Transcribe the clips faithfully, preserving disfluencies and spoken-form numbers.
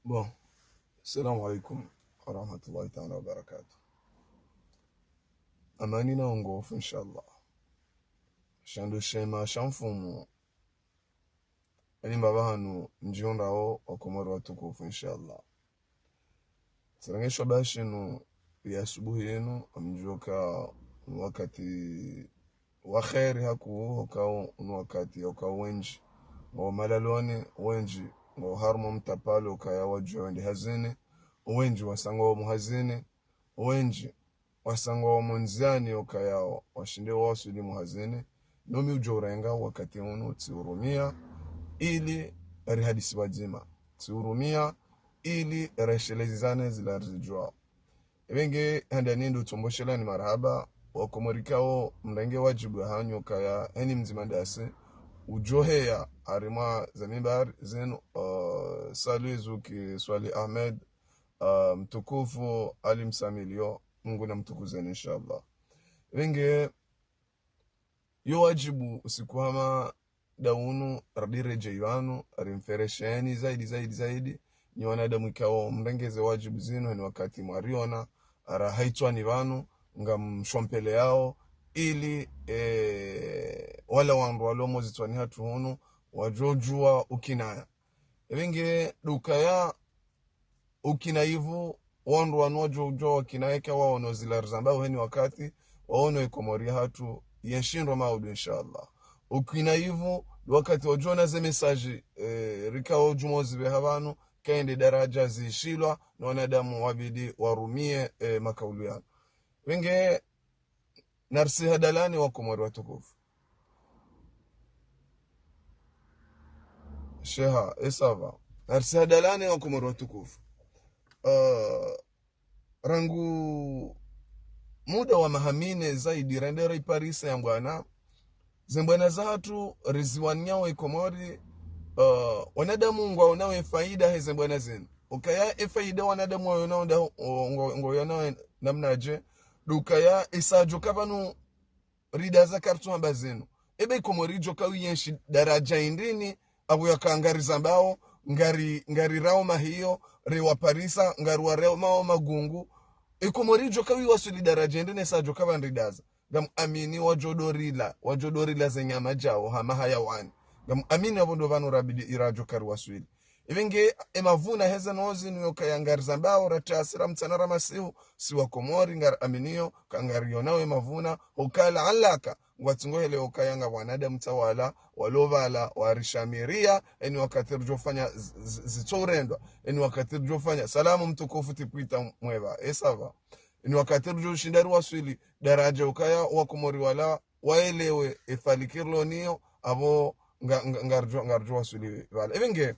Bon, assalamu alaikum wa rahmatullahi ta'ala wa barakatuh. Amani na uongofu, inshallah. Shando shema sha mfumo. Ani mbaba hanu mdjiondrao wa Komori watukufu, inshallah. Tsirenge shwaba shinu ya asubuhi yinu, ngamdjuo ka wakati wa kheri hakuu, hukao unu wakati hukao wendji ngwao malaloni, wendji ngwao harumwa mtapalo ukaya wadjuwa wende hazini, wendji wasangwa wa muhazini, wendji wasangwa wa mundziani ukaya washinde waswili muhazini. Nomi udjo urenga wakati unu tsiurumia ili rihadisi pvadzima, tsiurumia ili reshelezane zila rizidjuao. Ebe nge handani ndo tsomboshelani marahaba, wa Komori kao mrenge wadjibu ya hanyu kaya heni mdzima ndasi udjoheya harimwa za mimbari zinu, uh, salu izuki Swali Ahmed, uh, mtukufu Ali Msamilio, Mungu na mtukuzeni, inshallah. Ebe nge yo wadjibu usiku hama nda unu, radiredjei pvanu, rimferesheni zaidi, zaidi, zaidi. Nyi wanadamu ikao mrenge ze wadjibu zinu, heni wakati mwariona, ara haitswani pvanu, ngamshwampeleyao, ili, eh, wala wandru walo mo zitswani hatru hunu, wadjodjuwa ukinaya. Ebe nge ndo ukaya ukina ivu, wandru wanu wadjo udjuwa wakina eka waono zila rizambao heni wakati, waono ye Komori hatru yenshindro maudu, inshallah. Ukina ivu, ndo wakati wadjona ze message, eh, rikao djumo zibeha pvanu, kaende daraja zishilwa, na wanadamu wabidi warumie, eh, makaulu yanu. Ebe nge, narisi hadalani wa Komori watukufu. Sheha, e ça va. Narisi hadalani wa Komori watukufu. Uh, rangu muda wa maha mine zaidi rende riparise ya mbwana. Ze mbwana zahatru riziwaniao e Komori, uh, wanadamu ngwaonao e faida he ze mbwana zinu. Ukaya e faida wanadamu waonao nda, o, ngo, ngoonao namnadje, ndo ukaya isa djo ka pvanu ridaza kartsu hamba zinu. Ebe Komori djo kawi yenshi daraja indrini, apvo yaka ngari zambao, ngari, ngari rao mahiyo, rewa parisa, ngari wa rao mao magungu. E Komori djo kawi waswili daraja indrini sa djo ka pvanu ridaza. Ngam amini wadjo dorila, wadjo dorila ze nyama djao, hama hayawani. Ngam amini apvo ndo pvanu rabidi iradjo kari waswili. Ebe nge e mavuna heza nozi nuyo kaya ngari zambao, ra tasira mtsana ra masihu, si wa Komori ngari aminio, ka ngari yonao e mavuna, hukaya alaka, ngwatsingohele ukaya nga wanadamu tawala, walo pvala, warishamiria, eni wakati ridjo fanya z-, z-, zitso urendwa, eni wakati ridjo fanya, salamu mtukufu tipwita mweba, e ça va. Eni wakati ridjo shinda riwaswili, daraja ukaya wa Komori wala, waelewe, e falikirlo niyo, apvo nga, nga, ngaridjo, ngaridjo waswili pvala. Ebe nge,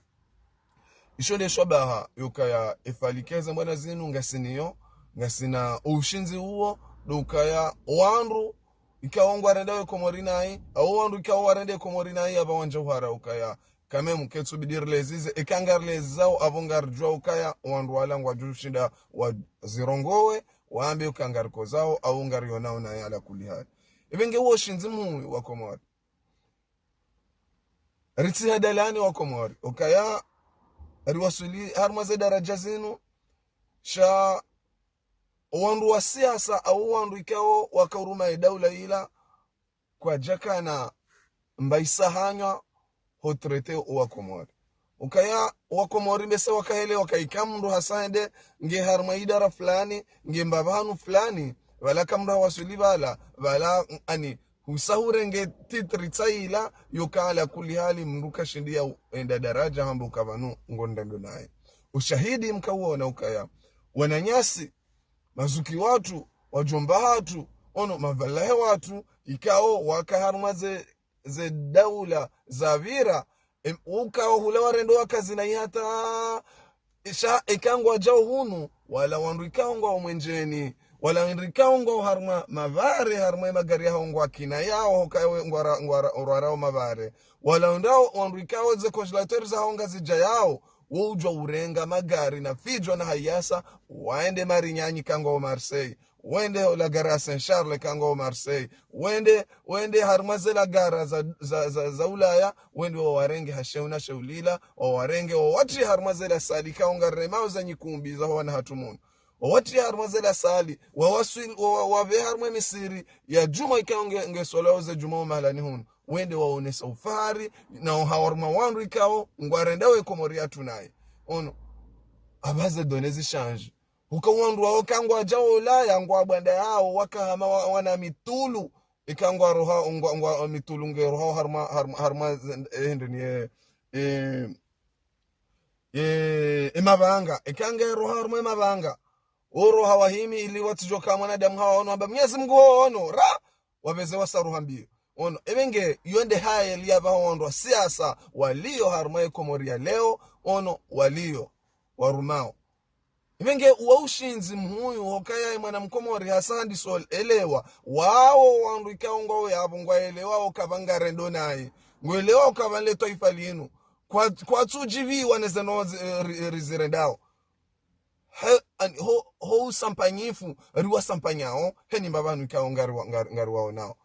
isho nde shwabaha, yukaya e falikeze mbwana zinu, ngasiniyo, ngasina ushindzi uwo, ndo ukaya wandru, ikao ngwarenda we Komori nayi, au wandru ikao warenda e Komori nayi, apva wandja uhara ukaya, quand même, ketsu bidi rilezize, eka ngarilezizao, apvo ngaridjuwa ukaya, wandru wala ngwadjo shinda wazirongowe, wambe uka ngarikozao, au ngarionao nayi ala kulli hali. Ebe nge wo ushindzi muhuu wa Komori. Ritsi hadalani wa Komori. Ukaya, riwaswili harumwa ze daraja zinu, sha wandru wa siasa, au wandru ikao waka uruma e daula ila, kwadjakana mbaisa hanywa ho traité wa Komori. Ukaya wa Komori mbese wakahele wakaika mndru hasende nge harumwa idara fulani, nge mbapvanu fulani, pvala ka mndru hawaswili pvala, pvala, ani, husa hurenge titre tsaila, yoka ala kulli hali mndru kashindi ya enda daraja hamba uka pvanu ngondando naye. Ushahidi mkauona ukaya wananyasi, mazuki watru, wadjomba hatru, ono mavalahe watru, ikao waka harumwa ze, ze daula zapvira, em, ukao hula warendo waka zina ihata, isha eka ngwadjao hunu, wala wandru ikao ngwao mwenjeni, wala wandru ikao ngwao harumwa mavare, harumwa e magari yahao ngwakinayao, hokawe ngwara, ngwara, ngwarao mavare, wala wandru, wandru ikao ze congélateur zahao ngazidjayao, wo udjwa urenga magari na fidjwa na hayasa, waende Marinyanyi ka ngwao Marseille, wende la gare ya Saint-Charles ikao ngo Marseille, wende, wende harumwa ze la gare za, za, za, za Ulaya, wende wawarenge ha sheo na sheo lila, wawarenge wawatrie harumwa ze la salle ikao ngaremao za nyikumbi za wana hatru munu. Wawatrie harumwa ze la salle, wawaswili, wa, wa, wapve harumwa misiri ya djumwa ikao nge, nge swalao ze djumwa mahalani hunu. Wende waonesa ufahari, na oha harumwa wandru ikao ngwarendao ye Komori yatru naye. Ono, apvaha ze données zi change. Uka wandru wao ka ngwadjao Ulaya, ngwa bwanda yao, waka hama wa, wana mitulu, ika ngwaroha, ngwa, ngwa mitulu ngeroha harumwa, harumwa, harumwa, eh, hende ni, eh, eh, eh, eh, mapvanga, ika ngeroha harumwa mapvanga. Oroha wahimi ili watsidjoka mwanadamu hawaono, hamba Mwenyezi Mungu ho ono, ra! Wapveze wasaruha mbio. Ono, ebe nge, iyo nde hali ya pvaha wandru wa siasa, walio harumwa ye Komori ya leo, ono, walio, warumao. Ebe nge, uwa ushindzi mhuyu, hokaya ye mwana Mkomori, hasa handi sol, elewa, wao wandru ikao ngwao yapvo, ngwaelewa, oka pvanga rendo naye. Ngwaelewa, oka pvale twaifa linu. Kwa, kwatsudjiviwa ne zeno zi, eh, ri, ri, zirendao. He, an, ho, ho usampanyifu, riwasampanyao, he ni mbapvanu ikao ngariwa, ngari, ngariwaonao.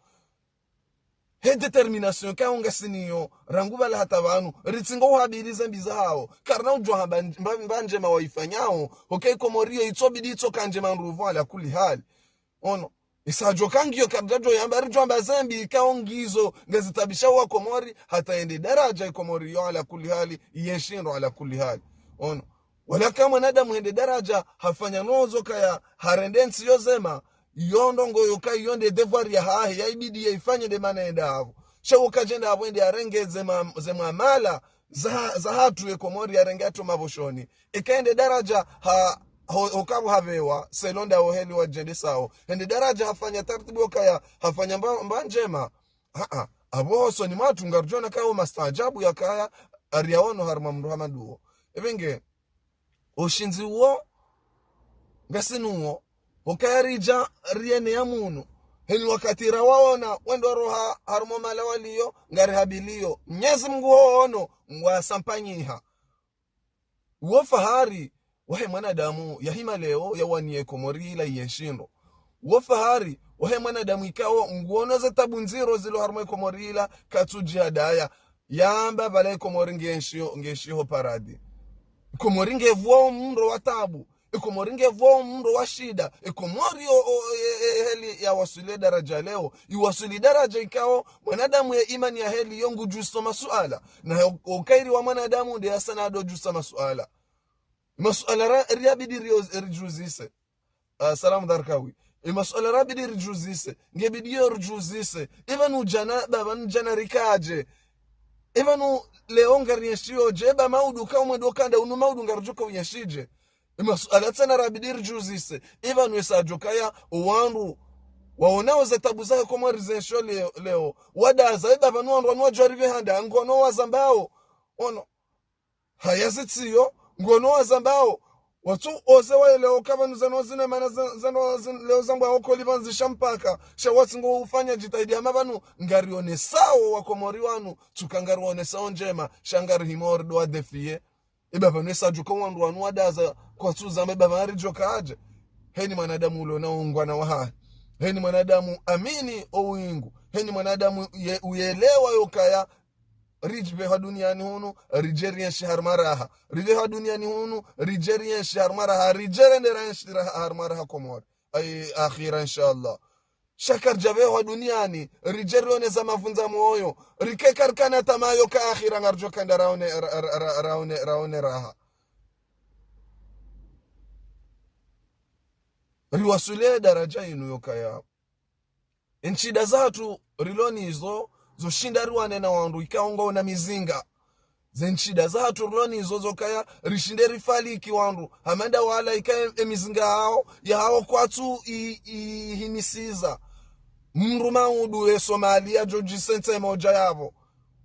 He détermination ikao ngasinayo, rangu pvala hata pvanu, ritsingo uhabili ze mbi zahao, karina udjua hamba, mba, mba ndjema waifanyao, oka ye Komori yo itsobidi itsoka ndjema ndrupvo ala kulli hali. Ono. Isa djoka ngiyo karidjadjo yamba, ridjo amba ze mbi ikao ngizo, ngazitabisha wa Komori, hata yende daraja ye Komori yo ala kulli hali, yenshi ndro ala kulli hali. Ono. Wala ka mwanadamu hende daraja, hafanya nozo kaya, harende ntsi yo zema, iyo ndrongo yoka iyo nde devoir yahahe, yaibidi yaifanye nde mana yende apvo. Sha uka djenda apvo yende yarenge ze ma, ze mwamala, za, za hatru ye Komori yarenge hatru mapvoshoni. Ika yende daraja ha, ho, hoka pvo hapvewa, selon nda wo heli wadjendesao. Hende daraja hafanya tartibu yokaya, hafanya mba, mba ndjema. Aa, apvo hosoni mwatru ngarudjona kawo mastaajabu yakaya, ariyaono harumwa mndru hama nduwo. Ebe nge, ushindzi uwo, ngasinuwo, hokaya ridja riyeneya munu. Heni wakati rawaona, wendo roha harumwa mala waliyo, ngarihabiliyo. Mwenyezi Mungu ho ono, ngwasampanyiha. Uwo fahari, wahe mwanadamu, yahima leo, yawaniye Komori ila yenshi ndro. Uwo fahari, wahe mwanadamu ikao, nguono ze tabu ndziro zilo harumwa ye Komori ila, katsudjihadaya. Yamba pvala ye Komori ngenshio, ngenshio paradis. Ye Komori ngepvuo mndro wa tabu. Ye Komori ngepvuo mndro wa shida. Ye Komori o, o, e, e, heli yawaswili daraja leo. Iwaswili daraja ikao, mwanadamu ye imani ya heli yo ngudjuso masuala. Na o, o kairi wa mwanadamu nde yasana ndo djusa masuala. Masuala ra, riyabidi rio, ridjuzise. Ah, salamu dharkawi. E masuala rabidi ridjuzise. Ngebidi yo ridjuzise. Eba nu djana, baba nu djana rikaje. Eba nu leo ngariyenshio je, eba maudu ka umwe ndo kanda unu maudu ngaridjoka uyenshije. E masuala tsena rabidi ridjuzise. Eba nu esa djokaya, owandru, waonao ze tabu zahe Komori zenshio leo, leo. Wadaza, eba pvanu wandru wanu wadjwarive handa, ngono wazambao. Ono. Haya zitsiyo, ngono wazambao. Watsu oze waelewa ka pvanu zeno zine mana ze, zeno zin, leo zambwa okoli pvandzisha mpaka. Sha watsi ngo ufanya jitihadi hama pvanu, ngarionesao wa Komori wanu, tsuka ngarionesao ndjema, sha ngarihimo ridjo wa défier. Eba pvanu esa djuka wandru wanu wadaza, kwatsu zamba eba pvanu ridjoka aje. Heni mwanadamu ulo na ungwana wahahe. Heni mwanadamu amini o wingu. Heni mwanadamu ye, uyelewa yokaya, ridjipve ha duniani hunu, ridje riyenshi harumwa raha. Ripve ha duniani hunu, ridje riyenshi harumwa raha. Ridje rende rayenshi raha, harumwa raha Komori. Ay, akhira, inshallah. Sha karidjapve ha duniani, ridje rioneza mavundza moyo. Rike karikana tamayo ka akhira ngaridjoka nda raone, ra, ra, ra, raone, raone raha. Riwaswili daraja inu yokaya. Entsi nda zahatru rilo nizo, zo shinda riwane na wandru ikao ngwao na mizinga. Ze ntsi nda zahatru rilo nizo zokaya, rishinde rifaliki wandru. Hama nda wala ikaya e mizinga yahao, yahao kwatsu i, i, ihimisiza. Mndru maudu ye Somalia djo djise ntsi moja yapvo.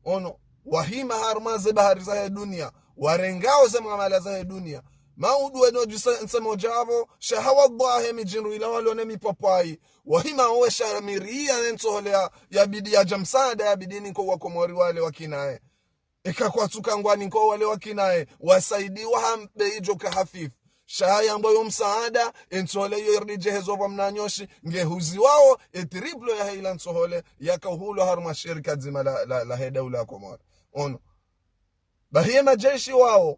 Ono, wahima harumwa ze bahari zahe dunia, warengao ze mwamala zahe dunia. Maudu weno djise ntsi moja yapvo, sha ha wallahi midjindru ila walo ne mipopwai. Wahima owe sha miriya ne ntsohole ya, yabidi yadja msaada, yabidi ninko wa Komori wale wakinaye. Eka kwatsuka ngwani nko wale wakinaye, wasaidiwa ha mbe idjoka hafifu. Sha yambwa yo msaada, entsohole yo iridjehezo pvwa mnanyoshi, nge huziwao, e triple yahe ila ntsohole, yaka uhulwa harumwa shirika dzima la, la, lahe daula ya Komori. Ono. Bahi ye majeshi wao,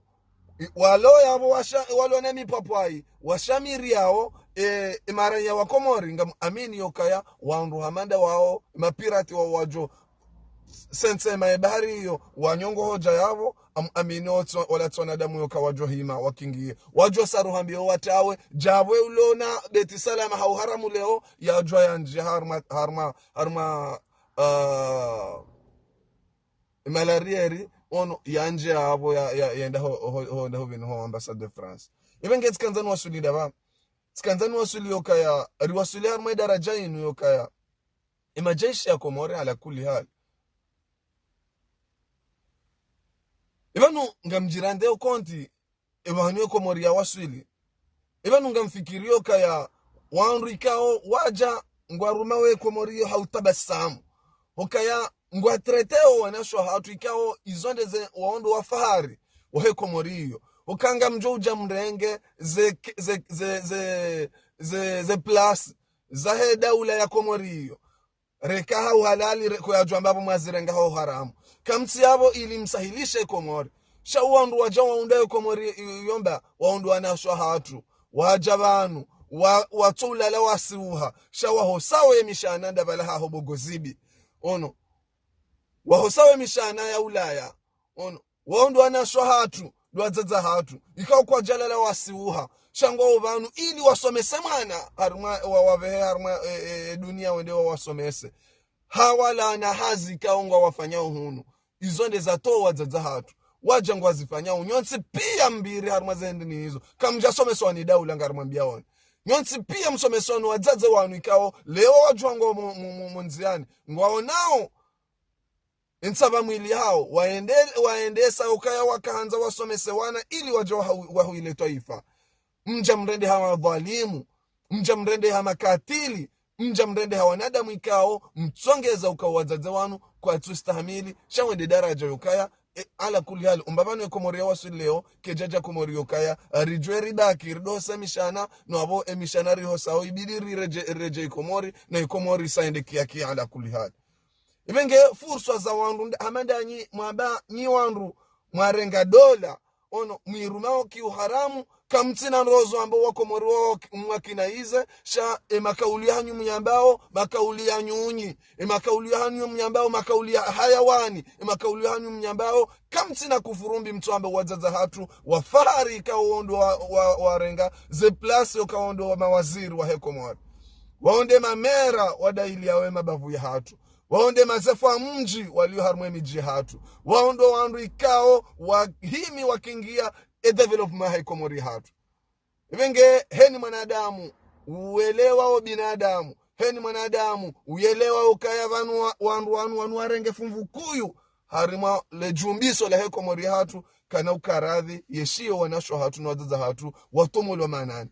i-, walo yapvo washa-, walo ne mipwapwayi, washamiri yao, e, e maranya wa Komori, ngam amini yokaya, wandru hama nda wao, mapirati wao wadjo, sense ma ye bahari iyo, wanyongo hodja yapvo, am-, amini otso-, ola tsi wanadamu yoka wadjo hima, wakingiye. Wadjo saruhambi yo watawe, djapvwe ulona, Beti Salama hau haramu leo, yadjwa yandji harumwa, harumwa, harumwa, ah, malarieri, ono, yandje yapvo ya, ya, yenda ho, ho, ho, nda ho pvinu ho ambassade de France. Ibe nge tsikandza niwasuli ndapva. Tsikandza niwasuli yokaya, riwasuli harumwa ye daraja inu yokaya. E majeshi ya Komori ala kuli hali. Ipvanu ngamdjirande yo konti, ipvanu ye Komori yawaswili. Ipvanu ngamfikiri yokaya wandru ikao wadja ngwaruma we Komori yo ha utabasamu. Hokaya ngwatrete wo wanasho hatru ikao izo nde ze waondo wa fahari wahe Komori yo. Hoka ngamdjo udja mrenge ze, ze, ze, ze, ze, ze place zahe daula ya Komori yo. Reka ha uhalali re-, ko yadjwamba pvo mwazirenga ha uharamu. Kamtsi yapvo ili msahilishe Komori. Sha wandru wadja waunda yo Komori i-, yomba, waundu wanasho hatru. Wadja pvanu, wa-, watso ulala wasiuha. Sha wahosawe mishana ndapvala haho bogozibi. Ono. Wahosawe mishana ya Ulaya. Ono. Waundu wanasho hatru, ndo wadzadze hatru. Ikao kwadjalala wasiuha. Sha ngwao pvanu ili wasomese mwana, harumwa, wa, wapvehe harumwa, e, e, e, dunia wende wawasomese. Hawala na hazi ikao ngwawafanyao hunu. Izo nde zatowa wadzadze hatru. Wadja ngwazifanyao. Nyontsi pia mbiri harumwa ze ndini izo. Kamdjasomeswa ni daula ngarimwambia wani. Nyontsi pia msomeswa ni wadzadze wanu ikao. Leo wadjwa ngwao mu, mu, mu, mu ndziani. Ngwaonao. Ntsa pva mwili hao, waende-, waendesa ukaya wakahandza wasomese wana ili wadje wahu-, wahuile twaifa. Mdja mrende ha madhwalimu, mdja mrende ha makatili, mdja mrende ha wanadamu ikao, mtsongeza ukao wadzadze wanu, kwatsu stahamili, sha wende daraja yokaya, e, ala kuli hali, umba pvanu ye Komori yawaswili leo, kedjadja Komori yokaya, ridjwe ribaki, ridosa mishana, no apvo e mishana rihosao, ibidi riredje, riredje i Komori, na i Komori sa yende kia kia ala kuli hali. Ibe nge furswa za wandru nda-, hama ndanyi mwamba nyi wandru mwarenga dola, ono mwirumao ki uharamu, kamtsina ndrozo ambao wa Komori wao ki-, mwakina ize, sha e makauli yahanyu mnyambao, makauli ya nyunyi, e makauli yahanyu mnyambao, makauli ya hayawani, e makauli yahanyu mnyambao, kamtsina kufurumbi mtso amba wadzadze hatru, wa fahari ikao waondo wa, wa, warenga, ze place yoka waondo wa mawaziri wahe Komori. Waonde mamera wadaili yawe mabavu ya hatru. Waonde mazefu wa mdji walio harumwa e midji hatru. Waondo wandru ikao wahimi wakingia e développement yahe Komori hatru. Ibe nge heni mwanadamu, uelewa o binadamu, heni mwanadamu, uelewa ukaya pvanu wa, wandru wanu, wanu warenge fumvu kuyu, harumwa le djumbiso lahe Komori hatru, kana ukaradhi, yeshiyo wanasho hatru, no wadzadze hatru, watomolwa manani.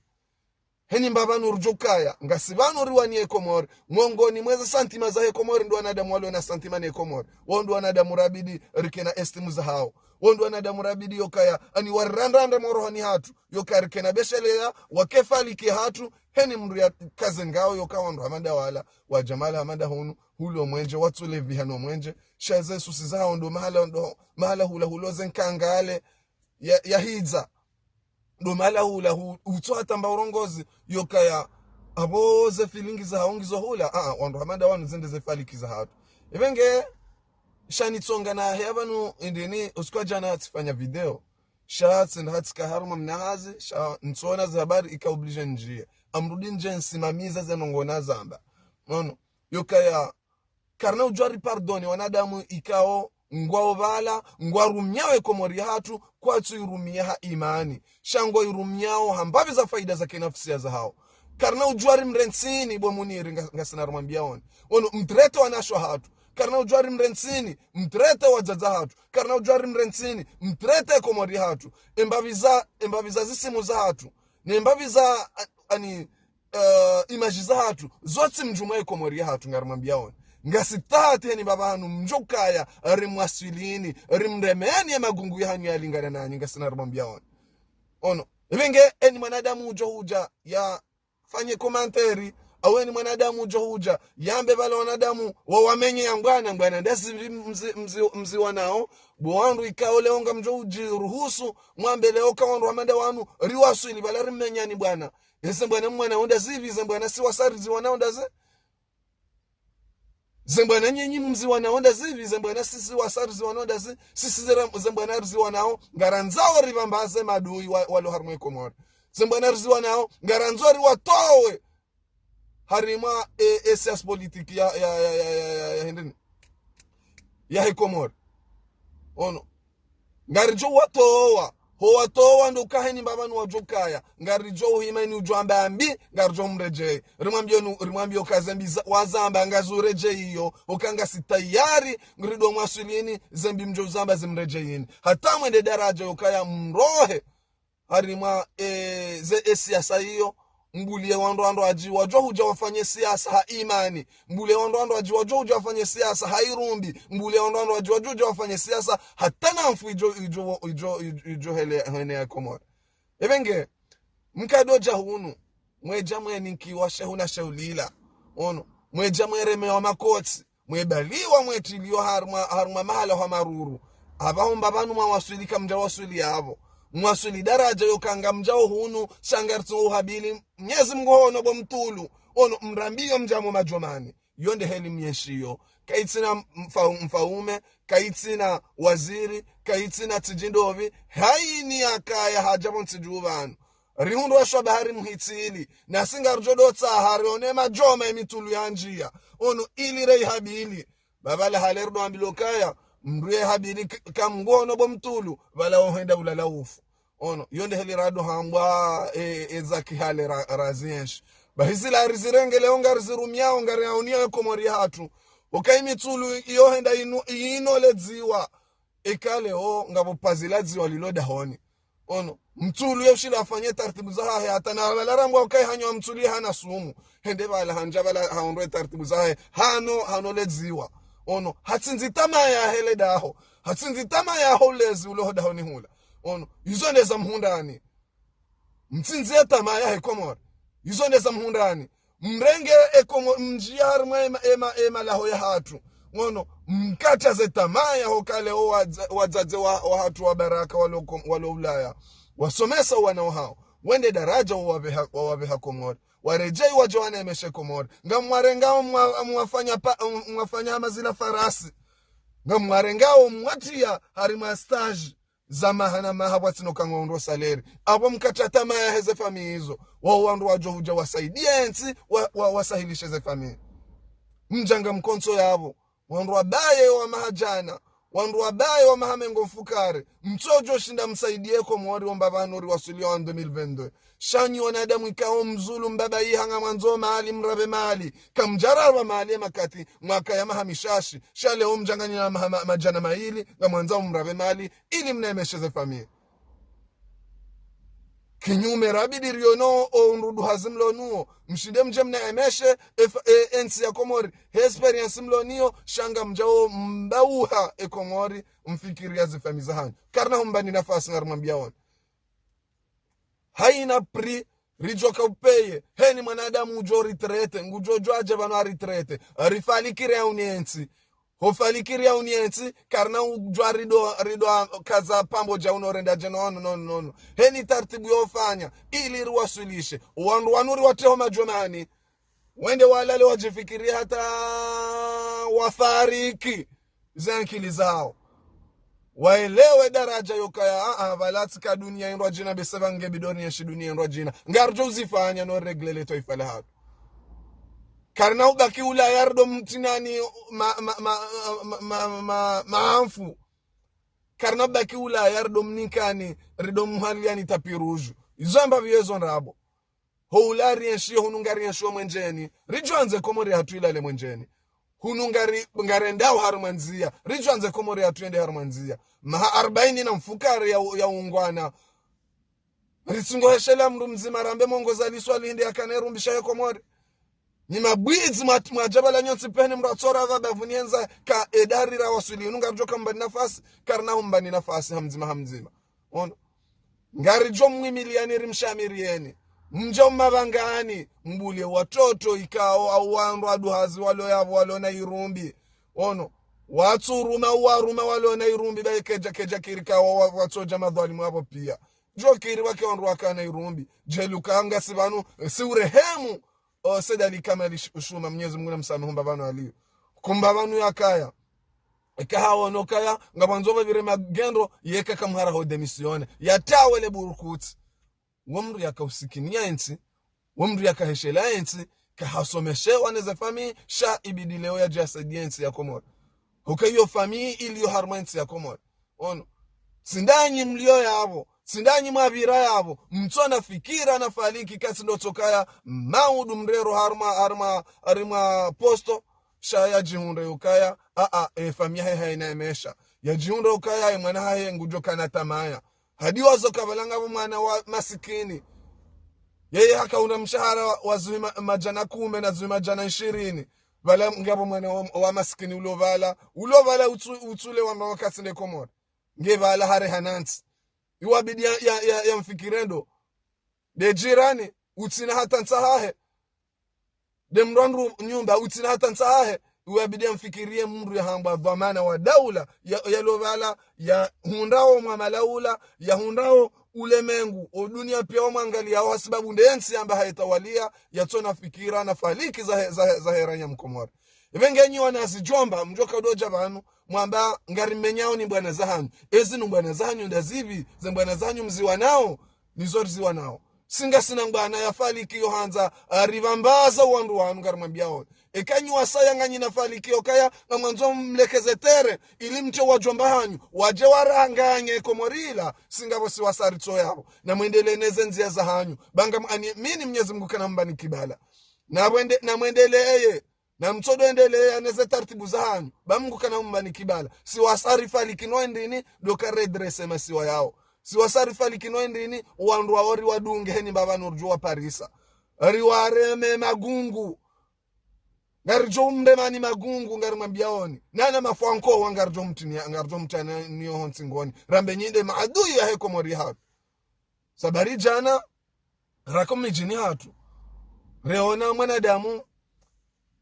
Heni mba pvanu rudjukaya, ngasi pvanu riwaniye Komori, mongoni mweze santima zahe Komori, ndo wanadamu walio na santima ne Komori. Waondo wanadamu rabidi rikena estimu zahao. Waondo wanadamu rabidi yokaya, ani warandrandra morohoni hatru, yoka rikena besheleya, wakefaliki hatru, heni mndru ya kaze ngao yoka wandru hama nda wala, wadja mahala hama nda hunu, hulo mwenje, watsule vihano mwenje, sha ze susi zahao ndo mahala, ndo mahala hula hulo ze nkangale, ya, ya hidza. Ndo mahala hula hu-, utso hata mba urongozi, yokaya, apvo ze filingi zahao ngizo hula, a, a, wandru hama nda wanu zende ze faliki za hatru. Ibe nge, sha nitsonga na heya pvanu indini, usiku wa djana tsifanya video. Sha tsina hatsika harumwa mna hazi, sha ntsona ze habari ika oblige ndjiye. Amrudi ndje nsimamiza ze nongo nazamba. Ono, yokaya, karina udjwa ri pardonner wanadamu ikao ngwao pvala, ngwarumiao e Komori hatru, kwatsu irumia ha imani. Sha ngwairumiao ha mbapvi za faida za kinafsia zahao. Karina udjwa ri mrentsini bo Muniri nga, ngasina rumwambia wani. Ono, mtrete wanasho hatru. Karina udjwa ri mrentsini, mtrete wadzadze hatru. Karina udjwa ri mrentsini, mtrete e Komori hatru. E mbapvi za, e mbapvi za zisimu zahatru. Ne mbapvi za, a-, ani, eh, image zahatru, zotsi mdjumwa e Komori yahatru ngarimwambia wani. Ngasi tahati heni mba pvanu mdjukaya, rimwaswilini, rimremeni ye magungu yahanyu yalingana nanyi, ngasina rumwambia wani. Ono, Ipvenge, eni mwanadamu udjo hudja yafanye commentaire, au eni mwanadamu udjo hudja yambe pvala wanadamu wawamenye ya mbwana, mbwana ndazi mzi, mzi, mziwanao. Bo wandru ikao leo ngamdjo udjiruhusu mwambe leo ka wandru wa manda wanu riwaswili pvala rimenyani mbwana. Eze mbwana mwana wao ndazi pvi, ze mbwana si wasa riziwanao ndazi. Ze mbwana nyenyi mziwanao ndazi pvi, ze mbwana sisi wasa riziwanao ndazi, sisi zera-, ze mbwana riziwanao, ngarandzao ripvambaze madui wa, walo harimwa Komori. Ze mbwana riziwanao, ngarandzao riwatowe harimwa e, e siasa politique ya, ya, ya, ya, ya, ya, ya, hindrini, ya he Komori. Ono. Ngaridjo watowa. Ho watowa ndo kaheni mbapvanu wadjo kaya. Ngaridjo uhima eni udjo amba mbi, ngaridjo mredjei. Rimwambio nu, rimwambio ka ze mbi za, wazamba ngazi uredjei iyo. Oka ngasi tayari, ngridjo mwaswilini, ze mbi mdjo zamba zimredjeini. Hata mwende daraja yokaya mrohe harimwa, e, ze, e siasa iyo, mbulie wandru wandru wadji wadjo hudja wafanye siasa ha imani, mbulie wandru wandru wadji wadjo hudja wafanye siasa ha irumbi, mbulie wandru wandru wadji wadjo hudja wafanye siasa hata na mfu idjo, idjo, idjo, idjo, idjo hele, hene ya Komori. Ipvenge, mkadodja hunu, mwedja mweninkiwa shehu na shehu lila. Ono, mwedja mweremewa makotsi, mwebaliwa mwetiliwa harumwa, harumwa mahala ha maruru. Apvaho mbapvanu mwawaswili kamdja waswili apvo. Mwaswili daraja yoka ngamdjao hunu, sha ngaritsungo uhabili, Mnyezi Mngu hono bo mtulu. Ono mrambiyo mdjamo madjomani. Yo nde heli mnyeshiyo. Kaitsina mfa-, mfaume, kaitsina waziri, kaitsina tsidjindopvi, haini yakaya hadja pvo ntsi dju pvanu. Rihundrwa shwa bahari muhitsili, nasi ngaridjo dotsaha rione madjoma emitulu ya ndjia. Ono ili reihabili. Baba la hale rido ambilo kaya, mndru yehabili k-, ka Mngu hono bo mtulu, pvala ohenda ulala ufu. Ono, yo nde heli rado hambwa, e, e za kihale ra, razienshi. Bahi zila rizirenge leo ngarizirumiao, ngariaunio e Komori hatru. Oka imitulu iyo henda inu, ino ledziwa. Eka leo ngapvo pazi la dziwa lilo dahoni. Ono, mtulu ye ushila afanye tartibu zahahe hata na pvala rambwa ukai hanywa mtulu ye hana sumu. Hende pvala handja pvala haundrwe tartibu zahahe. Hano, hano ledziwa. Ono, hatsindzi tamaa yahe le daho. Hatsindzi tamaa yaho ulezi ulo ho dahoni hula. Ono, izo nde za mhundrani. Mtsindzi ye tamaa yahe Komori. Izo nde za mhundrani. Mrenge e Komo-, mndjia harimwa ema, ema, ema laho ya hatru. Ngono, mkataze tamaa yaho kale o wadza-, wadzadze wa, wa hatru wa baraka walo Kom-, walo Ulaya. Wasomesa wana wahao. Wende daraja wawapveha, wawapveha Komori. Waredjei wadje wanemeshe Komori. Ngamwarengao mwa-, mwafanya pa-, mwafanya hama zila farasi. Ngamwarengao mwatia harimwa stage za maha na maha pvwatsina uka ngwaundro salaire. Apvo mkata tamaa yaheze famiyi izo. Wao wandru wadjo hudja wasaidie entsi, wa, wa, wasahilishe ze famiyi. Mdjanga mkontso yapvo. Wandru wabaye wa mahadjana. Wandru wabaye wa maha mengo mfukare. Mtsodjo shinda msaidie Komori omba pvanu riwaswili wa deux mille vingt-deux. Sha nyi wanadamu ikao mzulu mbaba iha ngamwandzo mali mrapve mali. Kamdjarapva mali ye makati mwaka ya maha mishashi. Sha leo mdjanganyina maha ma-, madjana mayili, ngamwandzao mrapve mali, ili mnemeshe ze famiyi. Kinyume rabidi riono o undudu hazi mlo nuo, mshinde mdje mnemeshe, e fa-, e, entsi ya Komori, he expérience mlo niyo, sha ngamdjao mbauha e Komori, mfikiri ya ze famiyi zahanyu. Karina humbani nafasi ngarimwambia wona. Haina prix ridjoka upeye. Heni mwanadamu udjo retraite, ngudjo djwadje pvanu a retraite. Rifalikiri ya uni entsi. Hofalikiri ya uni entsi, karina udjwa rido, rido kaza pambodja uno renda dje no, no, no, no. Heni tartibu yofanya, ili riwaswilishe. Wandru wanu riwatreho madjomani. Wende walale wadjifikiri hata wafariki ze ankili zao. Waelewe daraja yokaya, a, a, pvala tsika dunia indrwadjina, bese pvange bidoni yenshi dunia indrwadjina. Ngaridjo uzifanya no régler le twaifa lahatru. Karina ubaki Ulaya rido mtinani ma, ma, ma, ma, ma, ma, maamfu. Karina ubaki Ulaya rido mnikani, rido mhaliani tapis rouge. Izo amba pviyezo ndrabo. Ho ula rienshio, hunu ngarienshio mwenjeni. Ridjwandze Komori hatru ilale mwenjeni. Hunu ngari, ngarendao harumwa ndzia. Ridjwandze Komori hatru yende harumwa ndzia. Maha arbaini na mfukare ya, ya ungwana. Ritsungo heshelea mndru mdzima rambe mongo za liswa linde yakane rumbisha he Komori. Nyi mabwidzi mwa, mwadja pvala nyontsi pvene mndru atsora pva bavuni hendza ka edari rawaswili. Hunu ngaridjoka mbani nafasi. Karina humbani nafasi ha mdzima ha mdzima. Ono. Ngaridjo mwimiliyani rimshamiriyeni. Mdjo mabangani, mbulie watoto ikao au wandru waduhazi walo yapvo walo na irumbi. Ono, watsuruma uwaruma walo na irumbi, baye kedja kedja kiri kawa wa- watsodja madhwalimu apvo pia. Djo kiri wake wandru wakana irumbi. Djeli ukaya ngasi pvanu, si urehemu, o Said Ali Kamali Sh- Shuma, Mnyezi Mungu na msamihi, humba pvanu aliyo. Kumba pvanu yakaya. Eka hawono kaya, ngapvandzo pvapvire magendo, yeka kamhara ho démissionner. Yatawe le burukutsi. Wo mndru yaka usikini ya entsi, wo mndru yaka heshela entsi, kahasomeshewa neze famiyi, sha ibidi leo yadje yasaidie entsi ya Komori. Huka iyo famiyi iliyo harumwa entsi ya Komori. Ono. Tsi ndanyi mlio yapvo, tsi ndanyi mwapvira yapvo, mtsona fikira na faliki kasi ndo tsokaya maudu mrero harumwa, harumwa, harumwa posto, sha yadjihundre ukaya, a, a, e, famiyi yahe haina emesha. Yadjihundre ukaya, e, mwana hahe ngudjo kana tamaya. Hadi wazo kapvala ngapvo mwana wa masikini. Yeye haka una mshahara wa, wa zwi ma- madjana kume na zwi madjana ishirini. Pvala ngapvo mwana wa, wa masikini ulo pvala. Ulo pvala utsu, utsule wa mama kasi nde Komori. Nge pvala hare hanantsi. Iwabidi ya, ya, ya, ya mfikirendo. De jirani, utsina hata ntsa hahe. De mndru wandru nyumba, utsina hata ntsa hahe, iwabidi ya mfikiriye mndru yahambwa dhwamana wa daula, ya, yalo pvala, yahundrao mwa malaula, yahundrao ulemengu, o dunia pia wamwangaliyao, hasibabu nde entsi yamba hayetawalia, yatsona fikira na faliki za he- za he- za heranya mkomori. Ipve nge nyi wana zidjomba, mdjoka udodja pvanu, mwamba ngarimenyao ni mbwana zahanyu. Ezi ni mbwana zahanyu ndazipvi, ze mbwana zahanyu mziwanao, nizo riziwanao. Si ngasina mbwana ya faliki yo handza, aripvambaza wandru wanu ngarimwambiao. Eka nyi wasaya nganyina faliki yokaya, ngamwandzo mlekeze terrain, ili mtse wadjomba hanyu, wadje waranganye Komori la, si ngapvo si wasa ritso yapvo. Na mwendelee neze ndzia zahanyu. Banga m- ani- mini Mnyezi Mungu kana mbani kibala. Na mwende- na mwendeleye. Na mtsodo endelea neze tartibu zahanyu. Ba Mungu kana mbani kibala. Si wasa rifaliki no endini, doka redresse masiwa yao. Si wasa rifaliki no endini, wandru wao riwadunge heni mbapvanu ridjo waparisa. Riwareme magungu. Ngaridjo mremani magungu, ngarimwambiaoni. Nana mafwanko wa ngaridjo mtinia, ngaridjo mtiana niyo ho ntsingoni. Rambe nyi nde maadui yahe Komori hatru. Sababu djana, raka midjini hatru. Reona mwanadamu,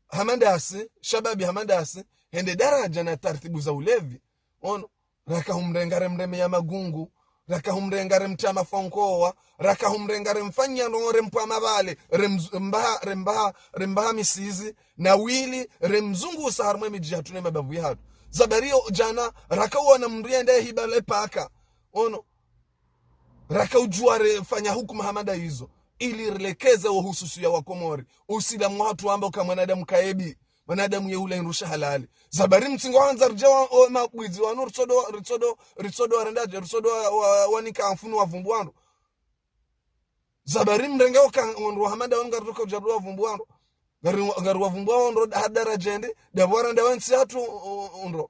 hama ndasi, shababi hama ndasi, hende daraja na tartibu za ulevi. Ono, raka humrenga remreme ya magungu, raka humrenga remtia mafwankowa, raka humrenga remfanyia ndrongo rempwa mabale, remz- mbaha, rembaha, rembaha misizi, na wili, remzungusa harumwa midji hatru ne mabavu yahatru. Sababu djana, raka uona mndru yende hiba le paka. Ono, raka udjua refanya hukuma hama nda izo, ili rilekeze wo hususu ya Wakomori. Usilamu hatru wamba uka mwanadamu kaebi, mwanadamu ye ula indru sha halali. Sababu mtsingo handza ridje wa, o, mabwizi wanu ritsodo, ritsodo, ritsodo warendadje, ritsodo wa, wa, wanika mfunu wavumbu wandru. Sababu mrenge uka wandru wa hama nda wanu ngaritsoka udja wavumbu wandru. Ngari, ngariwavumbua ondro ha daraja ende, dapvo warenda wentsi hatru, o, ondro.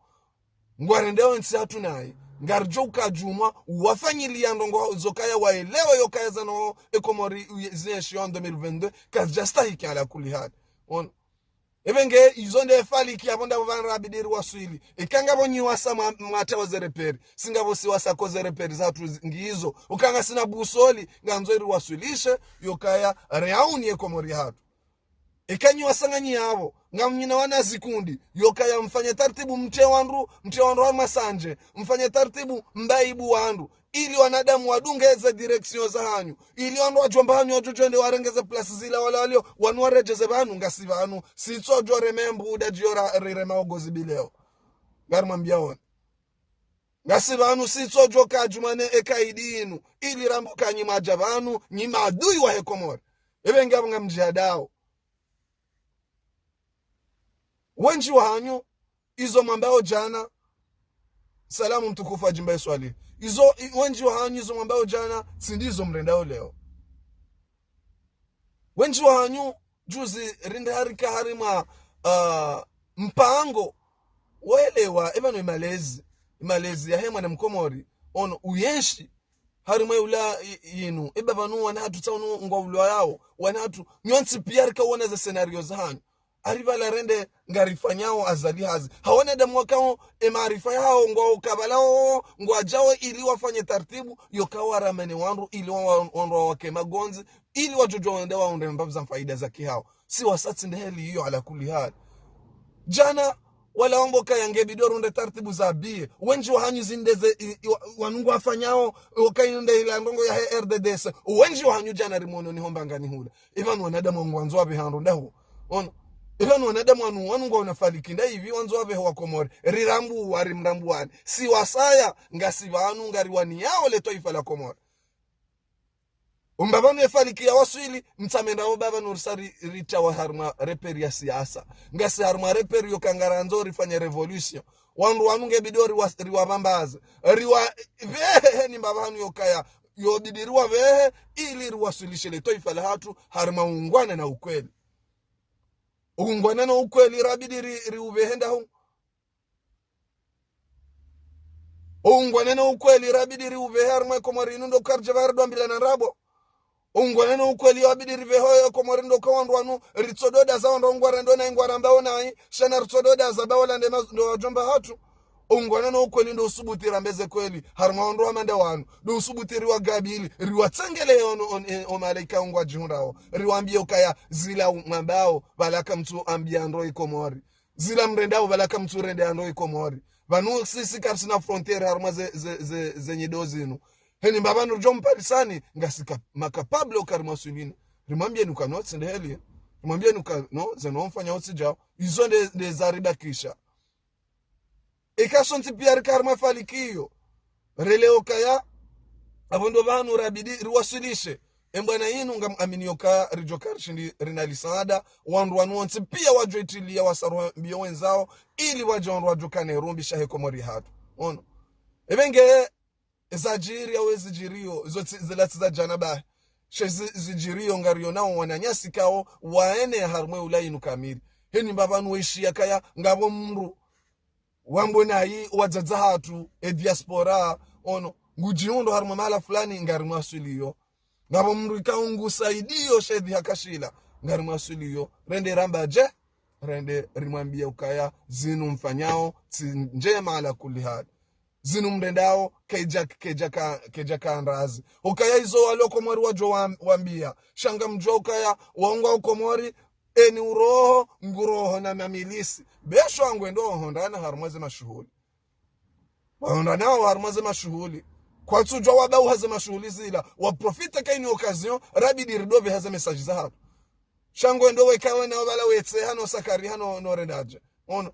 Ngwarenda wentsi hatru nayi. Ngaridjo uka djumwa, wafanyilia ndrongo zokaya waelewe yokaya zano e Komori uye- zienshi en deux mille vingt-deux, kazidja stahiki ala kulli hali. Ono. Ipve nge, izo nde faliki yapvo ndapvo pvanu rabidi riwaswili. Ika ngapvo nyi wasa mwa- mwata wa zereperi. Si ngapvo si wasa ko zereperi zatru zi- ngizo. Uka ngasina busoli, ngandzo riwaswilishe, yokaya reauni e Komori hatru. Eka nyi wasanganyia yapvo, ngamnyina wana zikundi, yokaya mfanye tartibu mtse wandru, mtse wandru harumwa sanje, mfanye tartibu mbaibu wandru, ili wanadamu wadunge ze direction zahanyu, ili wandru wadjomba hanyu wadjodjo ende warenge ze place zila wala walio, wanu waredjeze pvanu, ngasi pvanu, sitsodjo reme mbuda djio ra- rirema ogozi bileo. Ngarimwambiaoni. Ngasi pvanu sitsodjo ka djumane eka idi inu, ili rambo ka nyi mwadja pvanu, nyi maadui wahe Komori. Ipve nge apvo ngamdjihadao. Wendji wahanyu, izo mwambao djana, salamu mtukufu Ajimba Iswali. Izo, i- wendji wahanyu, izo mwambao djana, tsi ndizo mrendao leo. Wendji wahanyu, juzi, rinde harika harimwa, ah, mpango, welewa, eba no imalezi, imalezi yahe mwana mkomori, ono, uyenshi, harimwa ula i- inu, eba pvanu wana hatru tsaunu ngwa ulwa yao, wana hatru, nyontsi pia rika uona ze scénario zahanyu. Ari pvala rende ngarifanyao Azali hazi. Hawana damu wakao, e maarifa yao, ngwao kapvalao, ngwadjao ili wafanye taratibu, yokao waramene wandru, ili wa, wa, wandru wawake magondzi, ili wadjodjo wende waunde mbapvi za faida za kihao. Si wasatsi nde heli iyo ala kulli hali. Djana, wala wambo kaya ngebidi warunde taratibu za biye. Wendji wahanyu zinde ze, i, i, wa, wanu ngwafanyao, wakainde ila ndrongo ya he R D D S. Wendji wahanyu djana rimono ni homba ngani hula. Ipvanu wanadamu ngwandzo wapve handru ndaho. Ono. Ipvanu wanadamu wanu, wanu ngwaona faliki nda ipvi wandzo wapve wa Komori. Rirambuwa, rimrambuwani. Si wasaya, ngasi pvanu ngariwaniyao le twaifa la Komori. Umba pvanu ye faliki ya waswili, mtsamenda wo baba nurisa ri, ritawa harumwa reperi ya siasa. Ngasi harumwa reperi yoka ngarandzo rifanye révolution. Wandru wanu ngebidi riwa, riwapvambaze. Riwa, pvehe ni mbapvi hanu yokaya. Yobidi riwapvehe, ili riwaswilishe le twaifa la hatru, harumwa ungwana na ukweli. Ungwana na ukweli, rabidi ri, riupvehe ndahu. Ungwana na ukweli, rabidi riupvehe harumwa Komori inu ndo karidja pvara dwambilana ndrabo. Ungwana na ukweli, wabidi ripvehe ho Komori ndo ka wandru wanu, ritsododa za wandru ngwarendo na ingwarambao nayi, shana ritsododa za baola nde ma, ndo wadjomba hatru. Ungwana na ukweli ndo usubuti rambeze kweli, harumwa wandru wa manda wanu, ndo usubuti riwagabili, riwatsengele ono, on, e, o malaika ngwadjihundrao, riwambie ukaya zila mwambao, pvala kamtsu ambia ndro i Komori. Zila mrendao pvala kamtsu rende andro i Komori. Pvanu sisi karisina frontière harumwa ze, ze, ze, ze nyido zinu. Heni mbapvi nurudjo mparisani, ngasika, ma capable okari mwaswilini. Rimwambie nuka no, tsinde heli. Rimwambie nuka no, zeno mfanya otsi djao. Izo nde, nde zaribakisha. Ika sontsi pia rika harumwa faliki iyo. Relewo kaya, apvo ndo pvanu rabidi riwaswilishe. Embwana inu ngam amini yoka ridjo karishindi rina lisaada, wandru wanu wontsi pia wadjo itilia wasarwa mbio wenzao, ili wadje wandru wadjo kane rumbi shahe Komori hatru. Ono. Epvenge, zadjiri awe zidjiriyo, izo tsi, zila tsi za djana bahi. She zi, zidjiriyo ngariyo nao wananyasi kao, waene harumwa ula inu kamili. Heni mbapvi wanu weshi yakaya, ngapvo mndru wambo nayi wadzadze hatru, e diaspora, ono, ngudjihundro harumwa mahala fulani, ngari mwaswiliyo. Ngapvo mndru ikao ngusaidiyo shedhi hakashila, ngari mwaswiliyo. Rende ramba dje, rende rimwambia ukaya, zinu mfanyao, tsi ndjema ala kulli hali. Zinu mrendao, kedja, kedja ka, kedja ka ndrazi. Ukaya izo walo Komori wadjo wa, wambia. Sha ngamdjo ukaya, waungwa u Komori, eni uroho, nguroho na mamilisi. Besho angwendo ohondrana harumwa ze mashuhuli. Wahondranao harumwa ze mashuhuli. Kwatsudjwa wabauha ze mashuhuli zila. Waprofite ka ini occasion, rabidi ridopveha ze message za hatru. Sha ngwendo weka wena wabala wetse hano sakari hano no rendadje. Ono.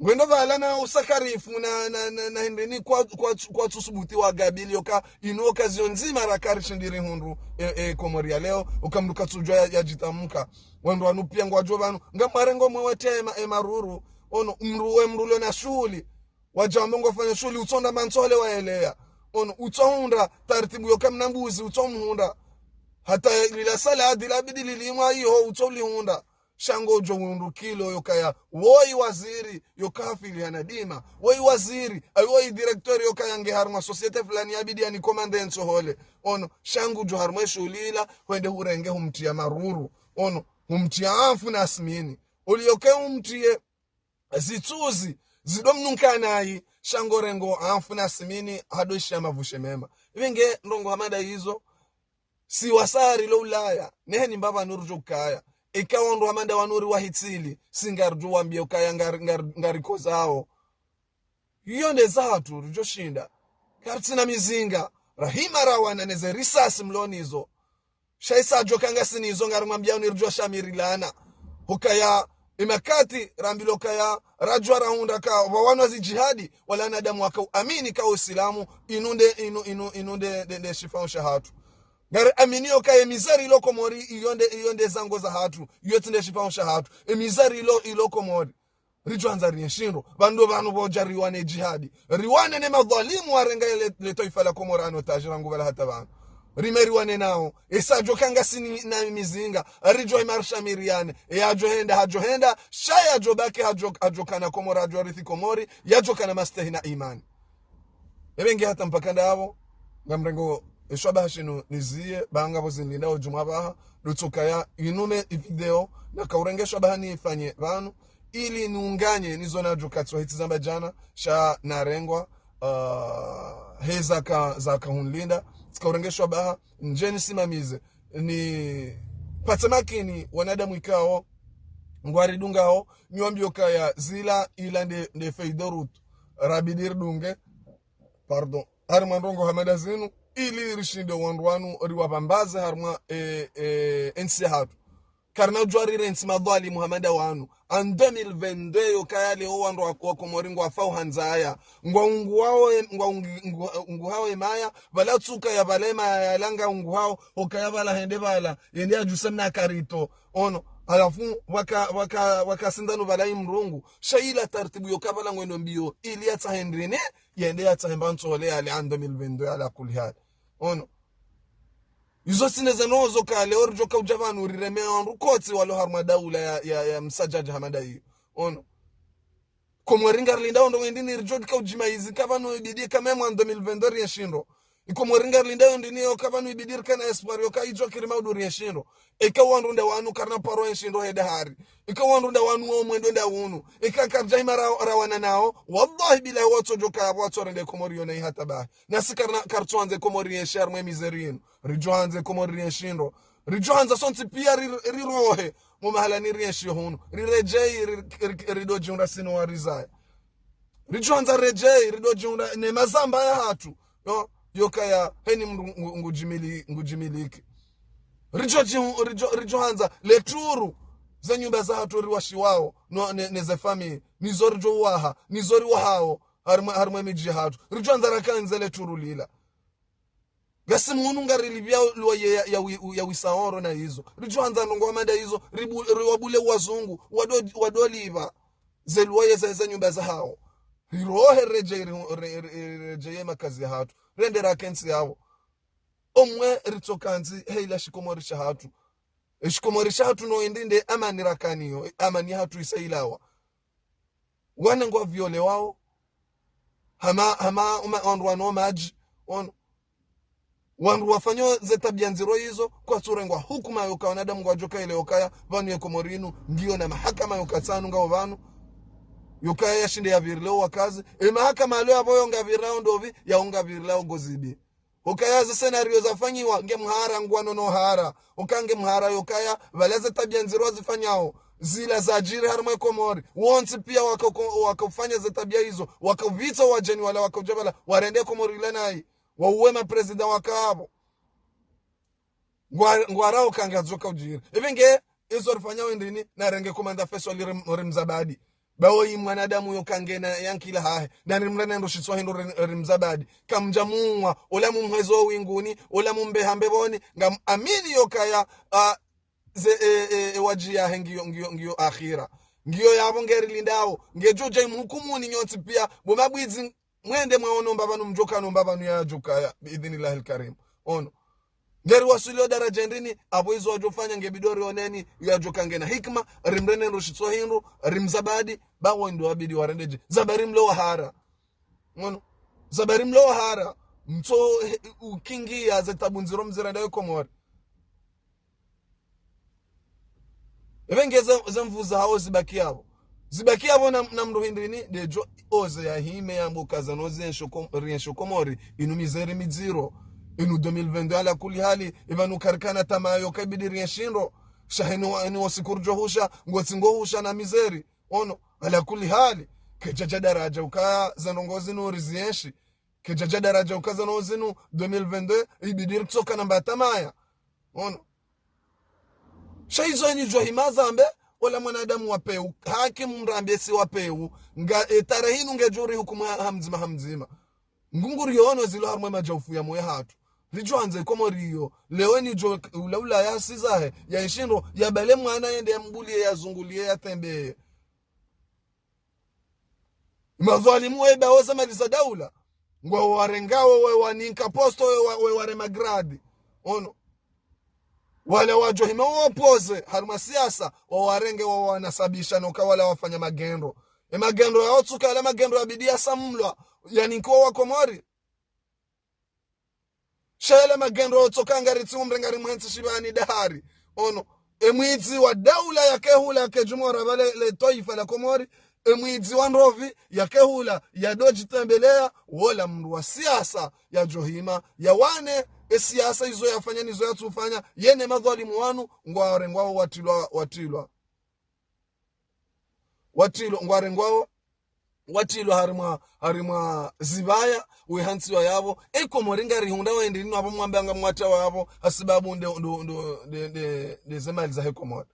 Ngwendo pvala na usakarifu na, na, na, na hindrini kwa, kwa, kwatsusubuti wagabili yoka inu occasion ndzima rakari shindiri hundru e, e, Komori ya leo, uka mndru katsudjwa ya, yadjitamuka. Wandru wanu pia ngwadjo pvanu, ngamwarengo mwe wete ema, emaruru, ono, mndru we mndru lona shuhuli, wadjambo ngwafanya shuhuli, utsonda mantsole waeleya. Ono, utsohundra, taratibu yoka mna mbuzi, utsomuhundra. Hata lila saladi, labidi lilimwa iho, utsolihundra. Sha ngodjo hundru kilo yokaya, woyi waziri, yoka hafili hana dima. Woyi waziri, ayi woyi directeur yokaya nge harumwa société fulani yabidi yani commande ntsohole. Ono, sha ngudjo harumwa shuhuli ila, hwende hurenge humtia maruru. Ono, humtia anfu na simini. Uliyoke humtie, zitsuzi, zido mnunkanayi, sha ngorengo anfu na simini, hado isha mavushe mema. Ipvenge ndrongo hama nda izo, si wasaya rilo Ulaya, neheni mbapvi nurudjo kaya. Ika wandru hama nda wanu riwahitsili, si ngarudjo wambia ukaya ngar, ngar, ngarikozao. Iyo nde za hatru, rudjo shinda. Karitsina mizinga, rahima rawana neze risasi mlonizo. Sha isa djo ka ngasinizo ngarimwambia unirudjo shamirilana. Hukaya, imakati, rambilo kaya, radjwa rahundra ka, wawanwa zi djihadi, wala wanadamu waka uamini ka Usilamu, inu nde, inu, inu, inu nde, nde, nde shifao sha hatru. Ngari amini yoka emizari ilo Komori, iyo nde, iyo nde zango za hatru, iyo tsi nde shifao sha hatru. Emizari ilo, ilo Komori. Ridjwandza rienshindro, pvandru pvanu pvodja riwane djihadi. Riwane ne madhwalimu warenga le, le twaifa la Komori ano tajira ngupvala hata pvanu. Rime riwane nao, esa djo ka ngasina mizinga, ridjo imarisha miriane, e yadjo henda, hadjo henda, sha yadjo baki, hadjo, hadjo kana Komori, hadjo rithi Komori, yadjo kana mastehi na imani. Epvenge hata mpaka ndapvo, ngamrengo Eshwabaha shinu niziye, ba ngapvo zinilindao djumwa baha, ndo tsokaya inume ivideo, nakaurenge eshwabaha nifanye pvanu, ili niunganye nizo nadjo katswa hitsi zamba djana, sha narengwa, ah, he zaka, zaka hunlinda, tsikaurenge eshwabaha, ndje nisimamize, nipatse makini, wanadamu ikao, ngwaridungao, niwambio kaya zila ila nde, nde feuille de route, rabidi ridunge, pardon, harimwa ndrongoo hama nda zinu, ili rishinde wandru wanu riwapvambaze harimwa, eh, eh, entsi yahatru. Karina udjuwa rirentsi madhwalimu hama nda wanu. En deux mille vingt-deux yokaya leo wandru wa, wa Komori ngwafao handzaya. Ngwaunguwao e-, ngwaungi-, ngwa-, unguhao emaya, pvala tsuka ya pvala emaya yalanga unguhao, hokaya pvala hende pvala, yende yadjuse mna karito. Ono, halafu waka, waka, waka sindanu pvala imrungu. Sha ila tartibu yoka pvala ngwendo mbio, ili yatsahe ndrini, yende yatsahe mba ntsole yale en deux mille vingt-deux ala kulli hali. Ono. Izo tsi ne zanozo ka leo ridjoka udja pvanu rireme wandru kotsi walo harumwa daula ya, ya, ya msadjadja hama nda iyo. Ono. Komori ngarilindao ndrongoo ndrini ridjo dika udjima izi ka pvanu ibidi ka même en deux mille vingt-deux rienshi ndro. Ikomori ngarilindao ndrini yoka pvanu ibidi rikana espoir yoka idjo kiri maudu rienshi ndro. Eka wandru nda wanu karina paro enshi ndro heda hari. Eka wandru nda wanu wa mwendo nda unu. Eka karidja hima ra-, rawana nao. Wallahi billahi watsodjoka yapvo watsorende Komori yona ihata bahi. Nasi karina, karitsuandze Komori yenshi harimwa emizeri inu. Ridjoandze Komori yenshi ndro. Ridjoandza sontsi pia ri-, rirohe. Mu mahala ni rienshi hunu. Riredjei ri-, ri-, ridodjiundra sinu warizaya. Ridjoandza redjei ridodjiundra ne mazamba yahatru. Yo, yokaya heni mndru ngu-, ngudjimili-, ngudjimiliki. Ridjo dji-, ridjo, ridjoandza leturu ze nyumba zahatru riwashiwao, no, ne, ne ze famille, nizo ridjouwaha, nizo riwahao, harimwa, harimwa emidji yahatru. Ridjoandza rakandze leturu lila. Ngasi munu ngarilipvia loyer ya, ya, wi-, ya huit cents euros na izo. Ridjoandza ndrongoo hama nda izo, ribu-, riwabule wazungu, wado-, wadolipva. Ze loyer za, za nyumba zahao. Rirohe redjei, ri-, re-, re-, redjeye makazi yahatru. Rende rakentsi yapvo. Omwe ritsokandzi, he ila shikomori shahatru. Eshikomori shahatru no indi nde amani rakaniyo, amani yahatru isa ilawa. Wana ngwa violewao. Hama, hama, uma, wandru wano madji. Ono. Wandru wafanyao ze tabia ndziro izo, kwatsurengwa hukuma yoka wanadamu ngwadjoka ile yokaya, pvanu ye Komori inu, ngiyo na mahakama yoka tsanu ngao pvanu. Yokaya yashinde yapvirile wakazi. E mahakama leo yapvo yo ngapvirao ndopvi, yao ngapvirilao gozibi. Ukaya ze scénario zafanyiwa, nge mhara, ngwano no hara. Uka nge mhara, yokaya, pvala ze tabia ndziro wazifanyao. Zila zadjiri harimwa Komori. Wontsi pia waka-, waka-, wakafanya ze tabia izo. Wakapvitsa wadjeni wala wakaudja pvala. Warende Komori ila nayi. Wauwe ma président wakapvo. Ngwa-, ngwarao ka ngazidjoka udjiri. Ipvi nge, izo rifanyao ndrini, narenge commandant Faisal rim-, rimzabadi. Bawo yi mwanadamu yoka ngena yankila hahe. Na rimrene ndo shitswa hindru ri-, rimzabadi. Kamdja mumwa, ola mumhwezo winguni, ola mumbeha mbepvoni, ngam amini yokaya, a, ze, e, e, e, wadji yahe ngiyo, ngiyo, ngiyo akhira. Ngiyo yapvo ngerilindao, ngedjodja imhukumuni nyontsi pia, bo mabwidzi mwende mwaono mba pvanu mdjoka no mba pvanu yadjokaya, bi idhnillahil karim. Ono. Ngeri waswili yo daraja ndrini, apvo izo wadjofanya nge bidi rioneni, yadjoka ngena hikima, rimrene ndo shitswa hindru, rimzabadi, bawo ndo wabidi warendedje. Zabari mlo wahara. Ono. Zabari mlo wahara. Mtso he-, ukingia ze tabu ndziro mzirenda yo Komori. Ipvi nge ze, ze nvu zahao zibaki yapvo. Zibaki yapvo na, na mndru hindrini, ndedjo oze yahime yambo kaza no ze nsho Kom-, rienshi Komori, inu mizeri midziro, inu deux mille vingt-deux ala kulli hali, ipvanu karikana tama yoka ibidi rienshi ndro, sha heni wa, heni wo siku ridjo husha, ngotsi ngo husha na mizeri, ono, ala kulli hali, kedjadja daraja uka ze ndrongoo zinu rizienshi, kedjadja daraja uka ze ndrongoo zinu deux mille vingt-deux, ibidi ritsoka na mba tamaya, ono. Sha izo nidjo hima zambe, ola mwanadamu wa pewu, hakimu mrambe si wa pewu, nga, e, tarehi inu ngedjo rihukumu ha-, hamdzima, hamdzima. Ngungu riono zilo harimwa madjaufu ya moyo hatru. Ridjoandze Komori iyo, leo nidjo ula ula yasi zahe, yaenshi ndro, yapvale mwana yende yambulie, yazungulie, yatembeye. Madhwalimu weba woze mali za daula. Ngwawarengao we waninka posto we wa-, we warema grade. Ono. Wala wadjo hima wo opoze, harimwa siasa, wawarenge wawanasabisha noka wala wafanya magendo. E magendo ya otsuka, yala magendo yabidi yasamlwa, yaninkiwa wa Komori. Sha yele magendo yotsoka ngari tsi umre ngari mwentsi shibani dahari. Ono, emwidzi wa daula yake hula yake djumwa ra pvale le twaifa la Komori, emwidzi wa ndrovi yake hula yadodjitembeleya, wola mndru wa siasa yadjohima, yawane, esiasa izo yafanya nizo yatsufanya, yene madhwalimu wanu, ngwarengwao watrilwa, watrilwa. Watrilwa, ngwarengwao, watrilwa harimwa, harimwa zibaya, wehantsiwa yapvo. E Komori ngarihundra wendrini wapvo mwambe anga mwata wapvo, hasibabu nde, nde, nde, nde, nde, nde zemali zahe Komori.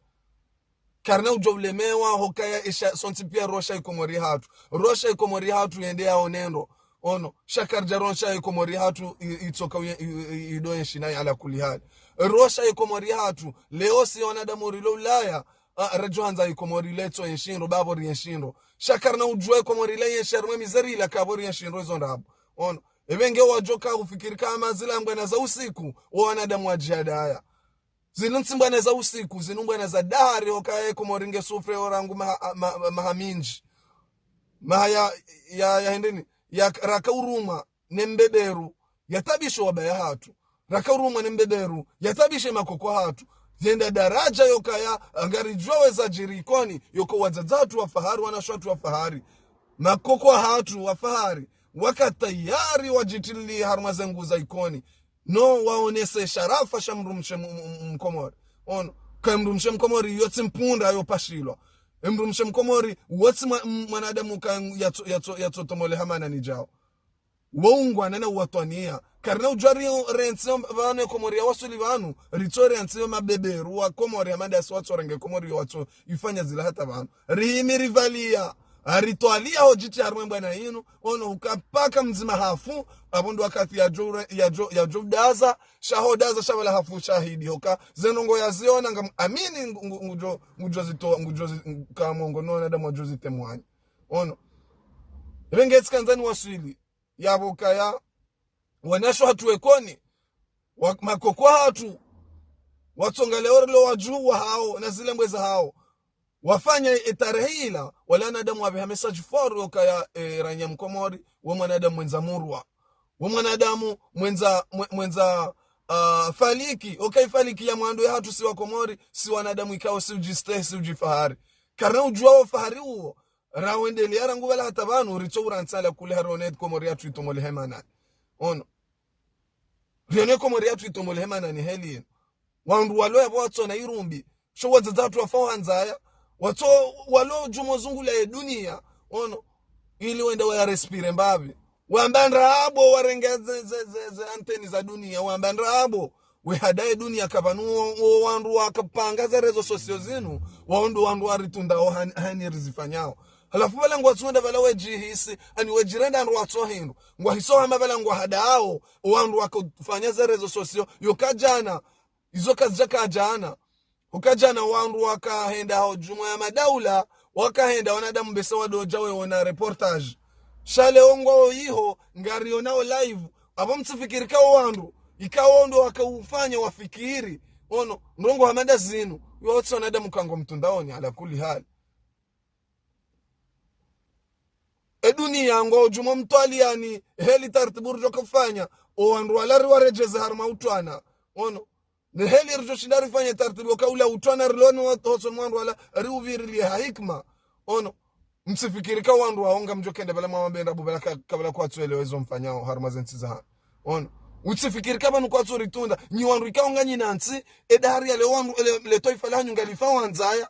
Karina udjo ulemewa, hokaya isha, sontsi pia rosha e Komori hatru. Rosha e Komori hatru yende yaone ndro. Ono, sha karidja rosha e Komori hatru i-, itsoka uye-, i-, i-, ido yenshi nayi ala kulli hali. Rosha e Komori hatru, leo si wanadamu rilo Ulaya, ah, redjo handza e Komori letso yenshi ndro, bapvo riyenshi ndro. Sha karina udjua e Komori le yenshi harimwa mizeri ila kapvo riyenshi ndro izo ndrabo. Ono, epvenge wadjoka ufikiri kama zila mbwana za usiku, wo wanadamu wa djihada haya. Zinu ntsi mbwana za usiku, zinu mbwana za dahari, hokaya e Komori nge souffre orangu maha, ma, ma, maha mindji. Maha ya, ya, ya hendeni, ya raka urumwa ne mbeberu, yatabishe wabaya hatru. Raka urumwa ne mbeberu, yatabishe makoko hatru. Yenda daraja yokaya, ngaridjua weza djiri Ikoni, yoko wadzadze hatru wa fahari, wanashe hatru wa fahari. Makoko hatru wa fahari, waka tayari wadjitilili harumwa zengu za Ikoni. No waonese sharafa sha mdrumshe m-, m-, m-, Mkomori. Ono, ka mdrumshe Mkomori yotsi mpundra yopashilwa. Mdrumshe Mkomori wotsi mwa-, m-, mwanadamu ka yatso-, yatso-, yatsotomole hamana ni djao. Wo ungwana na uwatwaniya. Karina udjua ri-, rentsi yo pvanu e Komori ya wasuli pvanu, ritso rentsi yo mabeberu wa Komori hamada si watso renge Komori yo watso ifanya zila hata pvanu. Rihimi rivaliya. Aritwaliya ho djiti harimwa e mbwana inu, ono uka paka mdzima hafu, apvo ndo wakati yadjo ure-, yadjo, yadjo daza, sha ho daza, sha pvala hafu shahidi, hoka, ze ndrongo yaziona, ngam-, amini ngu-, ngu-, ngudjo, ngudjo zitowa, ngudjo zi-, ngu-, ka mwongo nona damu wadjo zitemwanya. Ono. Epvenge tsi kandzani waswili, yapvo kaya, wanashe hatru wa Ikoni, wa-, makoko hatru, watsonga leo rilo wadjuhu wahao, na zile mbweza hao. Wafanya e tarehi ila, wala wanadamu wapveha message fort yokaya, e, ranya Mkomori, we mwanadamu mwendza murwa. We mwanadamu mwendza, mwe-, mwendza, ah, faliki. Oka ifaliki ya mwando ya hatru si wa Komori, si wanadamu ikao si udjistehi, si udjifahari. Karina udjua wo fahari uwo, rawendelea rangu pvala hata pvanu, ritso urantsi ala kulli hali one Komori yatru itomole hemanani. Ono. Rione Komori yatru itomole hemanani heli yenu. Wandru walo yapvo watsona irumbi. Sho wadzadze hatru wafa uhandzaya. Watso walo djumwa zungula ye duniya. Ono. Ili wende waya respire mbapvi. Wamba ndrabo warenge ze, ze, ze, ze anteni za duniya. Wamba ndrabo. Wehadaye duniya ka pvanu wo, wo wandru wakapanga ze réseaux sociaux zinu. Wao ndo wandru waritunda wo han-, hani rizifanyao. Halafu pvala ngwatsuenda pvala wedjihisi, ani wedjirenda wandru watso hindru. Ngwahiso hama pvala ngwahadao, wandru wakofanya ze réseaux sociaux, yoka djana, izo kazidjaka djana. Hoka djana wandru wakahenda ho djumwa ya madaula, wakahenda wanadamu bese wadodja weona reportage. Sha leo ngwao iho, ngarionao live, apvo mtsifikiri ka wo wandru, ikao ndo wakaufanya wafikiri, ono, ndrongo hamada zinu, yo wotsi wanadamu ka ngwamtunda oni, ala kulli hali. E duniya ngwao djumwa mtwaliyani, heli tartibu ridjo kafanya, o wandru wala riwaredjeze harumwa utwana. Ono. Ne heli ridjo shinda rifanye tartibu yoka ula utwana rilo ni wa-, hosoni mwa wandru wala riuvirilie ha hikima. Ono. Mtsifikiri ka wandru wao ngamdjo kenda pvala mwawambe ndrabo pvala ka-, ka pvala kwatsuelewa izo mfanyao harumwa ze ntsi za hanu. Ono. Utsifikiri ka pvanu kwatsu ritunda. Nyi wandru ikao nganyi na ntsi, e dahari ya le wandru, le, le twaifa la hanyu ngalifa wandzaya.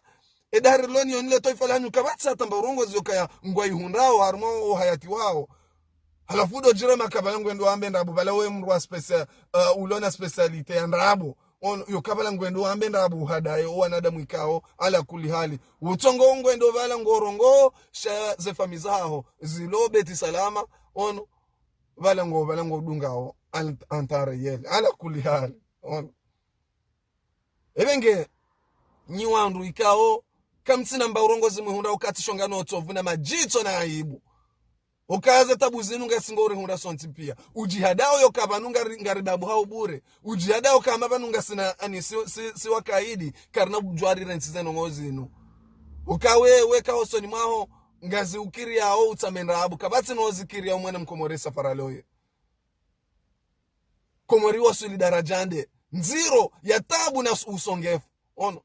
E dahari loni yoni le twaifa la hanyu kapvatsi hata mba urongozi yokaya ngwaihundrao harumwa o uhayati wao. Halafu ndo djire makapvala ngwendo wambe ndrabo, pvala we mndru wa spécial, eh, ulona spécialité ya ndrabo. Ono, yoka pvala ngwendo wambe ndrabo uhadaye o wanadamu ikao, ala kulli hali. Utsongo ngwendo pvala ngorongo, sha ze famiyi zaho, zilo Beti Salama, ono, pvala ngo, pvala ngodungao, en, en temps réel. Ala kulli hali. Ono. Epvenge, nyi wandru ikao, kamtsina mba urongozi mwihundra ukati shonga no utsovu na madjitso na aibu. Ukaya ze tabu zinu ngasi ngorihundra sontsi pia. Udjihadao yoka pvanu ngari, ngari babu hao bure. Udjihadao kama pvanu ngasina ani si, si, si wakaidi, karina udjua rirentsi ze ndrongo zinu. Uka we, weka hosoni mwaho, ngazi ukiriyao utsamendra abu. Kapvatsi no zikiriyao mwana Mkomori safara loye. Komori waswili daraja nde ndziro ya tabu na usongefu. Ono.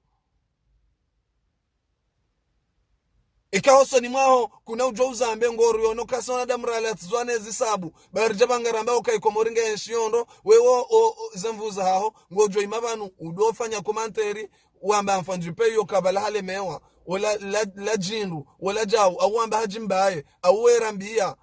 Eka hosoni mwaho, kuna udjo uzambe ngori ono kasi wanadamu ralatsizwa ne zisabu. Bari djapvanga ramba uka Ikomori nge enshi yondo, wewe o, o, zemvu zahaho, ngodjo ima pvanu, udofanya komanteri, wamba mfandjipe yo kabala halemewa, wala la, la djindru, wala djau, au wamba hadjimbaye, au werambiya,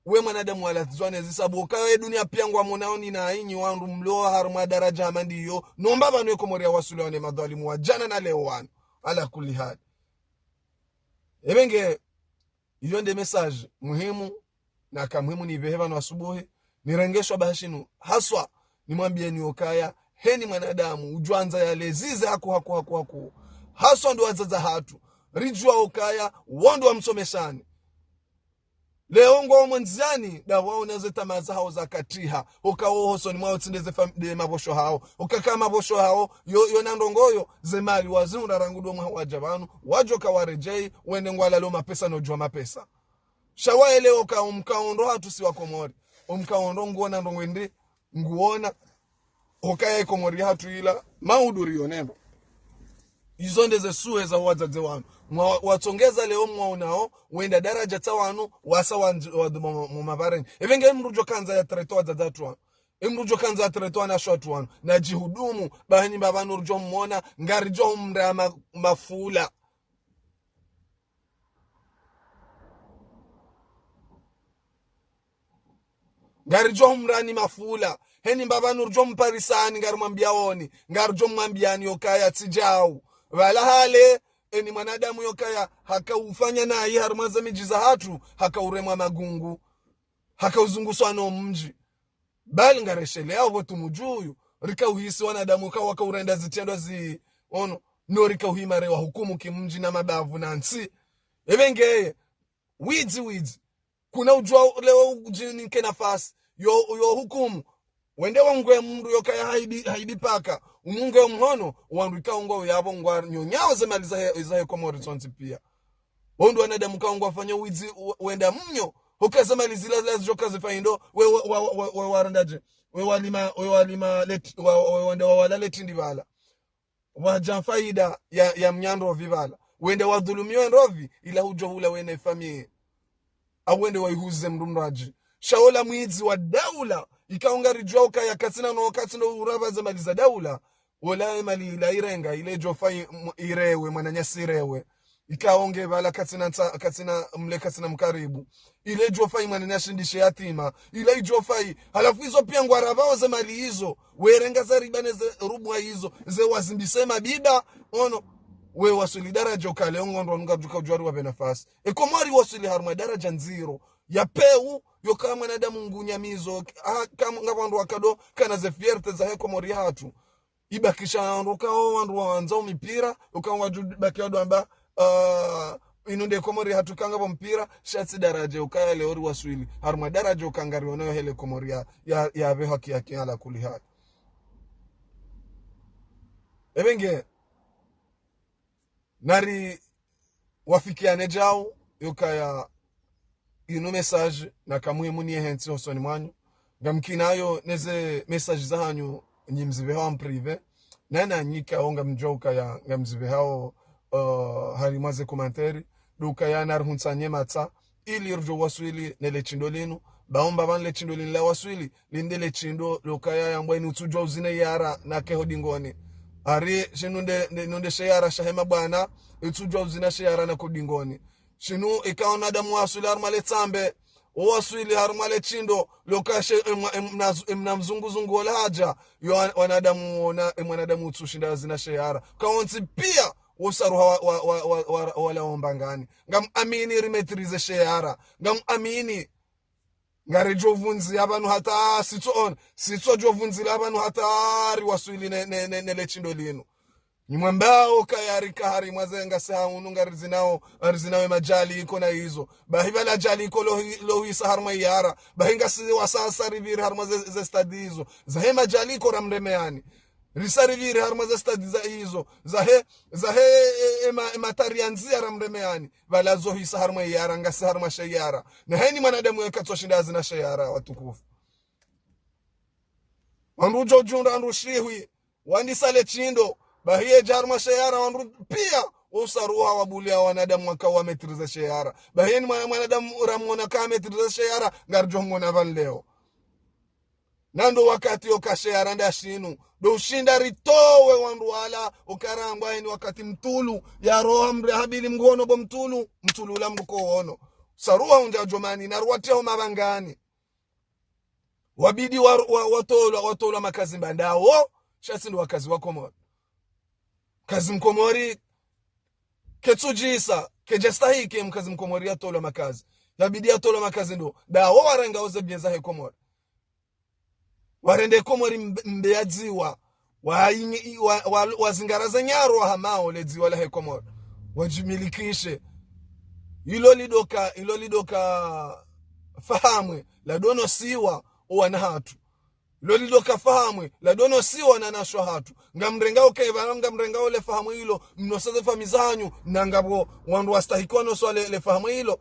we mwanadamu walatsizwa ne zisabu, uka ye dunia piya ngwamonao ni na inyi wandru mlo harumwa daraja hama ndiyo, nomba pvanu Ikomori ya waswili wane madhwalimu wa djana na leo wanu, ala kulli hali. Ebe nge, iyo nde message muhimu, na ka muhimu nipvehe pvanu asubuhi, nirenge sho bahashinu, haswa, nimwambiyeni ukaya, heni mwanadamu, udjwandza yalezize haku, haku, haku, haku. Haswa ndo wadzadze hatru, ridjuwa ukaya, wo ndo wamsomeshani. Leo ngwao mwendziani, nda wao na ze tamaa zahao zakatiha. Uka wo hosoni mwawo tsi nde ze fam-, nde mapvosho hawo. Uka ka mapvosho hawo, yo, yo na ndrongo yo, ze mali wazihundra rangu ndo mwaha wadja pvanu, wadjo ka waredjeyi, wende ngwalalo mapesa no djuwa mapesa. Sha waelewe uka omkaondro hatru si wa Komori. Omkaondro nguona ndrongo ndi, nguona, ukaya Ikomori hatru ila, mauduri yo neno. Izo nde ze suhe za wadzadze wanu. Mwa, watsongeza leo mwaonao, wenda daraja tsa wanu, wasa wa, wa, mu, mu mabareni. Ebe nge mdru djo kandza ya treto wadzadze hatru wanu. Emdru djo kandza ya treto wanasho hatru wanu. Na djihudumu, bahi ni mbaba nurdjo mona, ngaridjo humra ma, mafula. Ngaridjo humrani mafula. Heni mbaba nurdjo mparisani, ngarimwambiyaoni, ngaridjo mwambiyani ukaya tsi djau. Pvala hale, eni mwanadamu yokaya, haka ufanya nayi harumwa ze midji zahatru, haka uremwa magungu, haka uzunguswa no mdji. Bali ngaresheleyao pvo tu mdjuyu, rika uhisi wanadamu ka waka urenda zitrendwa zi, ono, no rika uhima rewa hukumu ki mdji na mabavu na ntsi. Ebe ngeye, widzi, widzi. Kuna udjuwa leo udjininke nafasi, yo, yo hukumu. Wende wangwe mdru yokaya haidi, haidi paka. Umunge omhono, wandru ikao ngwao yapvo ngwa nyonyao ze mali zahe, zahe Komori zontsi piya. Wo ndo wanadamu ikao ngwafanya widzi, we-, wenda mnyo. Huka ze mali zila, zila zidjoka zifa indo, we, we, we, we, we warandadje. We walima, we walima leti, wa, we wende wawala leti ndi pvala. Wadja faida ya, ya mnyandrovi pvala. Wende wadhulumiwe ndrovi, ila hudjo hula wene famiye. Au wende waihuze mdru mradji. Sha ola mwidzi wa daula, ikao ngaridjuwa ukaya katsina no, katsina urapva ze mali za daula. Ola ye mali ila irenga, ile idjo fayi m-, irewe, mwananyasi irewe. Ikao nge pvala katsina ntsa-, katsina mle, katsina mkaribu. Ile idjo fayi mwananyasi ndishe yatima. Ile idjo fayi. Halafu izo piya ngwarapvao ze mali izo. Werenga ze riba ne ze rubwa izo. Ze wazimbise mabiba. Ono. We waswili daraja uka leo ngondro nunga djuka udjuwa riwapve nafasi. E Komori waswili harumwa daraja ndziro. Ya pewu, yoka mwanadamu ngunyamizo. Ah, kam-, ngapvo wandru wakado, kana ze fierté zahe Komori hatru. Ibakisha wandru kao wandru wandza umipira, uka wadju baki wandru wamba, ah, inu nde Komori hatru ka ngapvo mpira, sha tsi daraja ukaya leo riwaswili. Harumwa daraja uka ngariono yo hele Komori ya, ya, yapve haki yake ala kulli hali. Ebe nge, nari wafikiane djau, yokaya inu message, na ka muhimu niye hentsi hosoni mwanyu. Ngamkinayo neze message zahanyu nyi mzipvehao en privé. Na nanyi ikao ngamdjuwa ukaya ngamzipvehao, uh, harimwa ze commentaire. Ndo ukaya nari huntsanye matsa. Ili ridjo waswili ne le shindo linu. Baomba pvanu le shindo linu la waswili. Linde le shindo lokaya yambwa inu utsudjuwa uzina yara na keho dingoni. Hari shinu nde, nde, nde she yara shahe mabwana. Utsudjuwa uzina she yara na ko dingoni. Shinu ikao wanadamu waswili harumwa le tsambe, wo waswili harumwa le shindo, loka she, emwa-, emna-, emna mzunguzungu wola hadja, yo wan-, wanadamu wona, emwanadamu utsushinda azina she yara. Kawontsi piya, wosaruha wa, wa, wa, wa, wa, wala wombangani. Ngamuamini rimaîtriser she yara. Ngamuamini. Ngaridjo vundziya pvanu hata sitso ona, sitso djo vundzila pvanu hata riwaswili ne, ne, ne, ne le shindo linu. Nyi mwambao kaya rika harimwa ze ngasi haunu ngarizinao, ngarizinao e madjali iko na izo. Bahi pvala djali iko lohi-, lohisa harumwa yara. Bahi ngasi wasasa ripviri harumwa ze, ze stade izo. Zahe madjali iko ramremeyani. Risa ripviri harumwa ze stade za izo. Zahe, zahe, e, e, ma, e matari ya ndziya ramremeyani. Pvala zohisa harumwa yara, ngasi harumwa she yara. Na heni mwanadamu yeka tsoshinda azina she yara, watukufu. Wandru udjo djundra wandru shihwi, wandisa le shindo, bahi ye dja harumwa sheyara wandru piya, usaruha wabuliya wanadamu waka wa maîtriser sheyara. Bahi ye ni mwana, mwanadamu ramwona ka maîtriser sheyara, ngaridjo mwona pvanu leo. Na ndo wakati yoka sheyara nda shinu, ndo ushinda ritowe wandru wala, uka rambwa ye ni wakati mtulu, ya roha mre habili mngono bo mtulu, mtulu ula mngu ko wono. Saruha undja Djomani, na ruwatria ho mabangani. Wabidi wa, wa, watolwa, watolwa makazi mba ndawo, sha tsi ndo wakazi wa Komori. Mkazi Mkomori, ketsudjisa, kedjastahiki mkazi Mkomori yatolwa makazi. Yabidi yatolwa makazi ndo, ndawo warenga oze bien zahe Komori. Warende Komori mbe, mbe ya dziwa, wa, wa, wa, wazingara ze nyaro wa hamao le dziwa lahe Komori. Wadjimilikishe. Ilo lidoka, ilo lidoka fahamwe, la donosiwa, owana hatru. Ilo lidoka fahamwe, la donosiwa na wanashe hatru. Ngamrengao kepva, ngamrengao le fahamwe ilo, mnoseze famiyi zanyu, na ngapvo wandru wastahikiwa noswa le, le fahamwe ilo.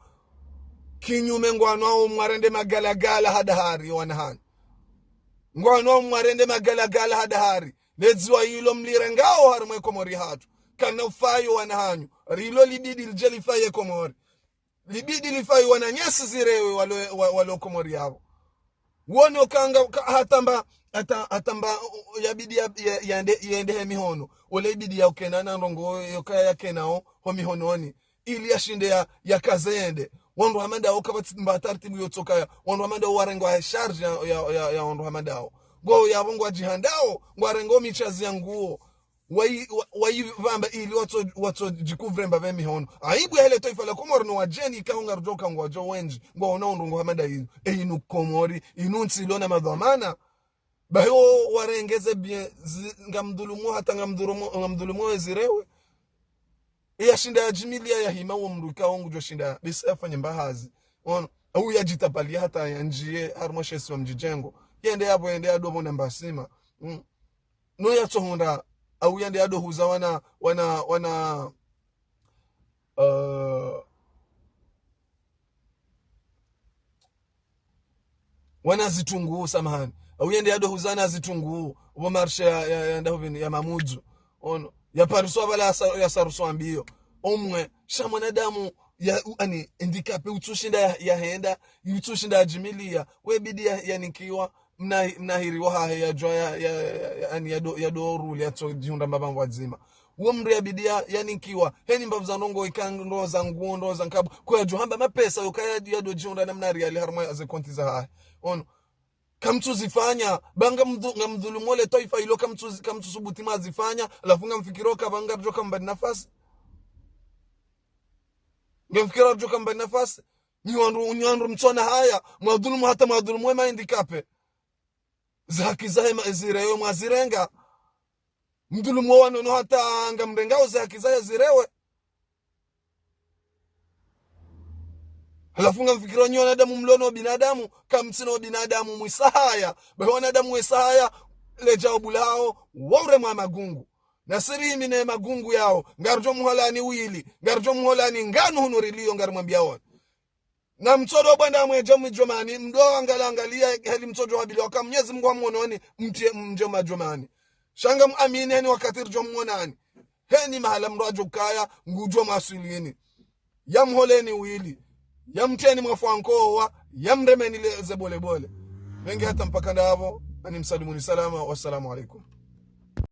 Kinyume ngwanwao mwarende magalagala ha dahari, wana hanyu. Ngwanwao mwarende magalagala ha dahari. Le dziwa ilo mlirengao harumwa ye Komori hatru. Kana ufayo wana hanyu. Rilo libidi lidje lifaye Komori. Libidi lifaye wananyasi zirewe walo, wa, walo Komori yapvo. Wono kanga, ka, hata mba, hata, hata mba, o, o, yabidi ya, ya, yende, yende he mihono. Ole ibidi ya ukena na ndrongo, yoka ya kenao, ho mihononi. Ili yashinde ya, ya kaze yende. Wandru hama ndawo kapvatsi mba tartibu yotsokaya. Wandru hama ndawo warengwa he charge ya, ya, ya, ya wandru hama ndawo. Ngo yapvo ngwadjihandao, ngwarengo michazi ya nguo. Wayi, wa, wayi pvamba ili watso, watso djikuvre mba pve mihono. Aibu ya hele twaifa la Komori no wadjeni ikao ngarudjo ka ngwadjo wendji. Ngwaona undrongo hama nda inu. E inu Komori, inu ntsi ilo na madhwamana. Bahi wo warenge ze bien, zi, ngamdhulumu hata ngamdhulumu, ngamdhulumu we zirewe. Iya shinda ya djimiliya ya hima wo mdru ikao ngudjo shinda, bisi yafanye mba hazi. Ono, au ya djitapaliya hata ya ndjiye, harumwa she isiwa Mdjidjengo. Yende yapvo, yende ya dobo na mbasima. Mm. No ya tsohundra, au yende ya dohuza wana, wana, wana, uh, wana zitrungu, samahani. Au yende ya dohuza na zitrungu, ubo marché ya, ya, ya ndahuvini, ya Mamudzu. Ono, ya pariswa pvala ya sa-, ya saruswa mbiyo. Omwe, sha mwanadamu, ya, u, ani, handicapé, utsushinda ya, ya henda, utsushinda ya djimiliya, we bidi ya, ya nikiwa, mna, mna hiri wa hahe ya djwa ya, ya, ya, ya, ani ya do, ya do ruli ya tso djihundra mba pvangwa dzima. Uwo mdru ya bidi ya, ya nikiwa, heni mbavu za ndrongo ika ndro za nguo, ndro za nkabu, kwa ya djo hamba mapesa, yoka ya, ya do djihundra na mna riali harumwa ze konti za hahe. Ono. Kamtsuzifanya, ba ngamdhu-, ngamdhulumu le twaifa ilo kamtsuzi-, kamtsusubuti mwazifanya, halafu ngamfikiro ka ba ngaridjo ka mbani nafasi. Ngamfikiro ridjo ka mbani nafasi. Nyi wandru, nyi wandru mtsona haya, mwadhulumu hata mwadhulumu we ma handicapé. Ze haki zahe ma-, zirewe mwazirenga. Mdhulumu wo wanono hata ngamrengao ze haki zahe zirewe. Halafu ngamfikiro nyi wanadamu mlo no binadamu, kamtsina binadamu mwisa haya. Bahi wanadamu wesa haya, le djawabu lawo, wa uremwa magungu. Na siri imi ne magungu yawo, ngaridjo muholani wili, ngaridjo muholani nganu hunu riliyo ngarimwambiyaoni. Na mtsodo bwanda mwedja mdjomani, mdo angala angaliya heli mtsodjo habiliwa ka Mnyezi Mngu hamwononi, mtrie mdjo madjomani. Sha ngamuamini heni wakati ridjo mwonani. Heni mahala mdru adjo kaya, ngudjo mwaswilini. Ya muholeni wili. Ya mtrieni mwafu wa nkowa, ya mremeni le ze bole bole. Mengi hata mpaka ndapvo, ani msalimuni salama, wassalamu alaikum.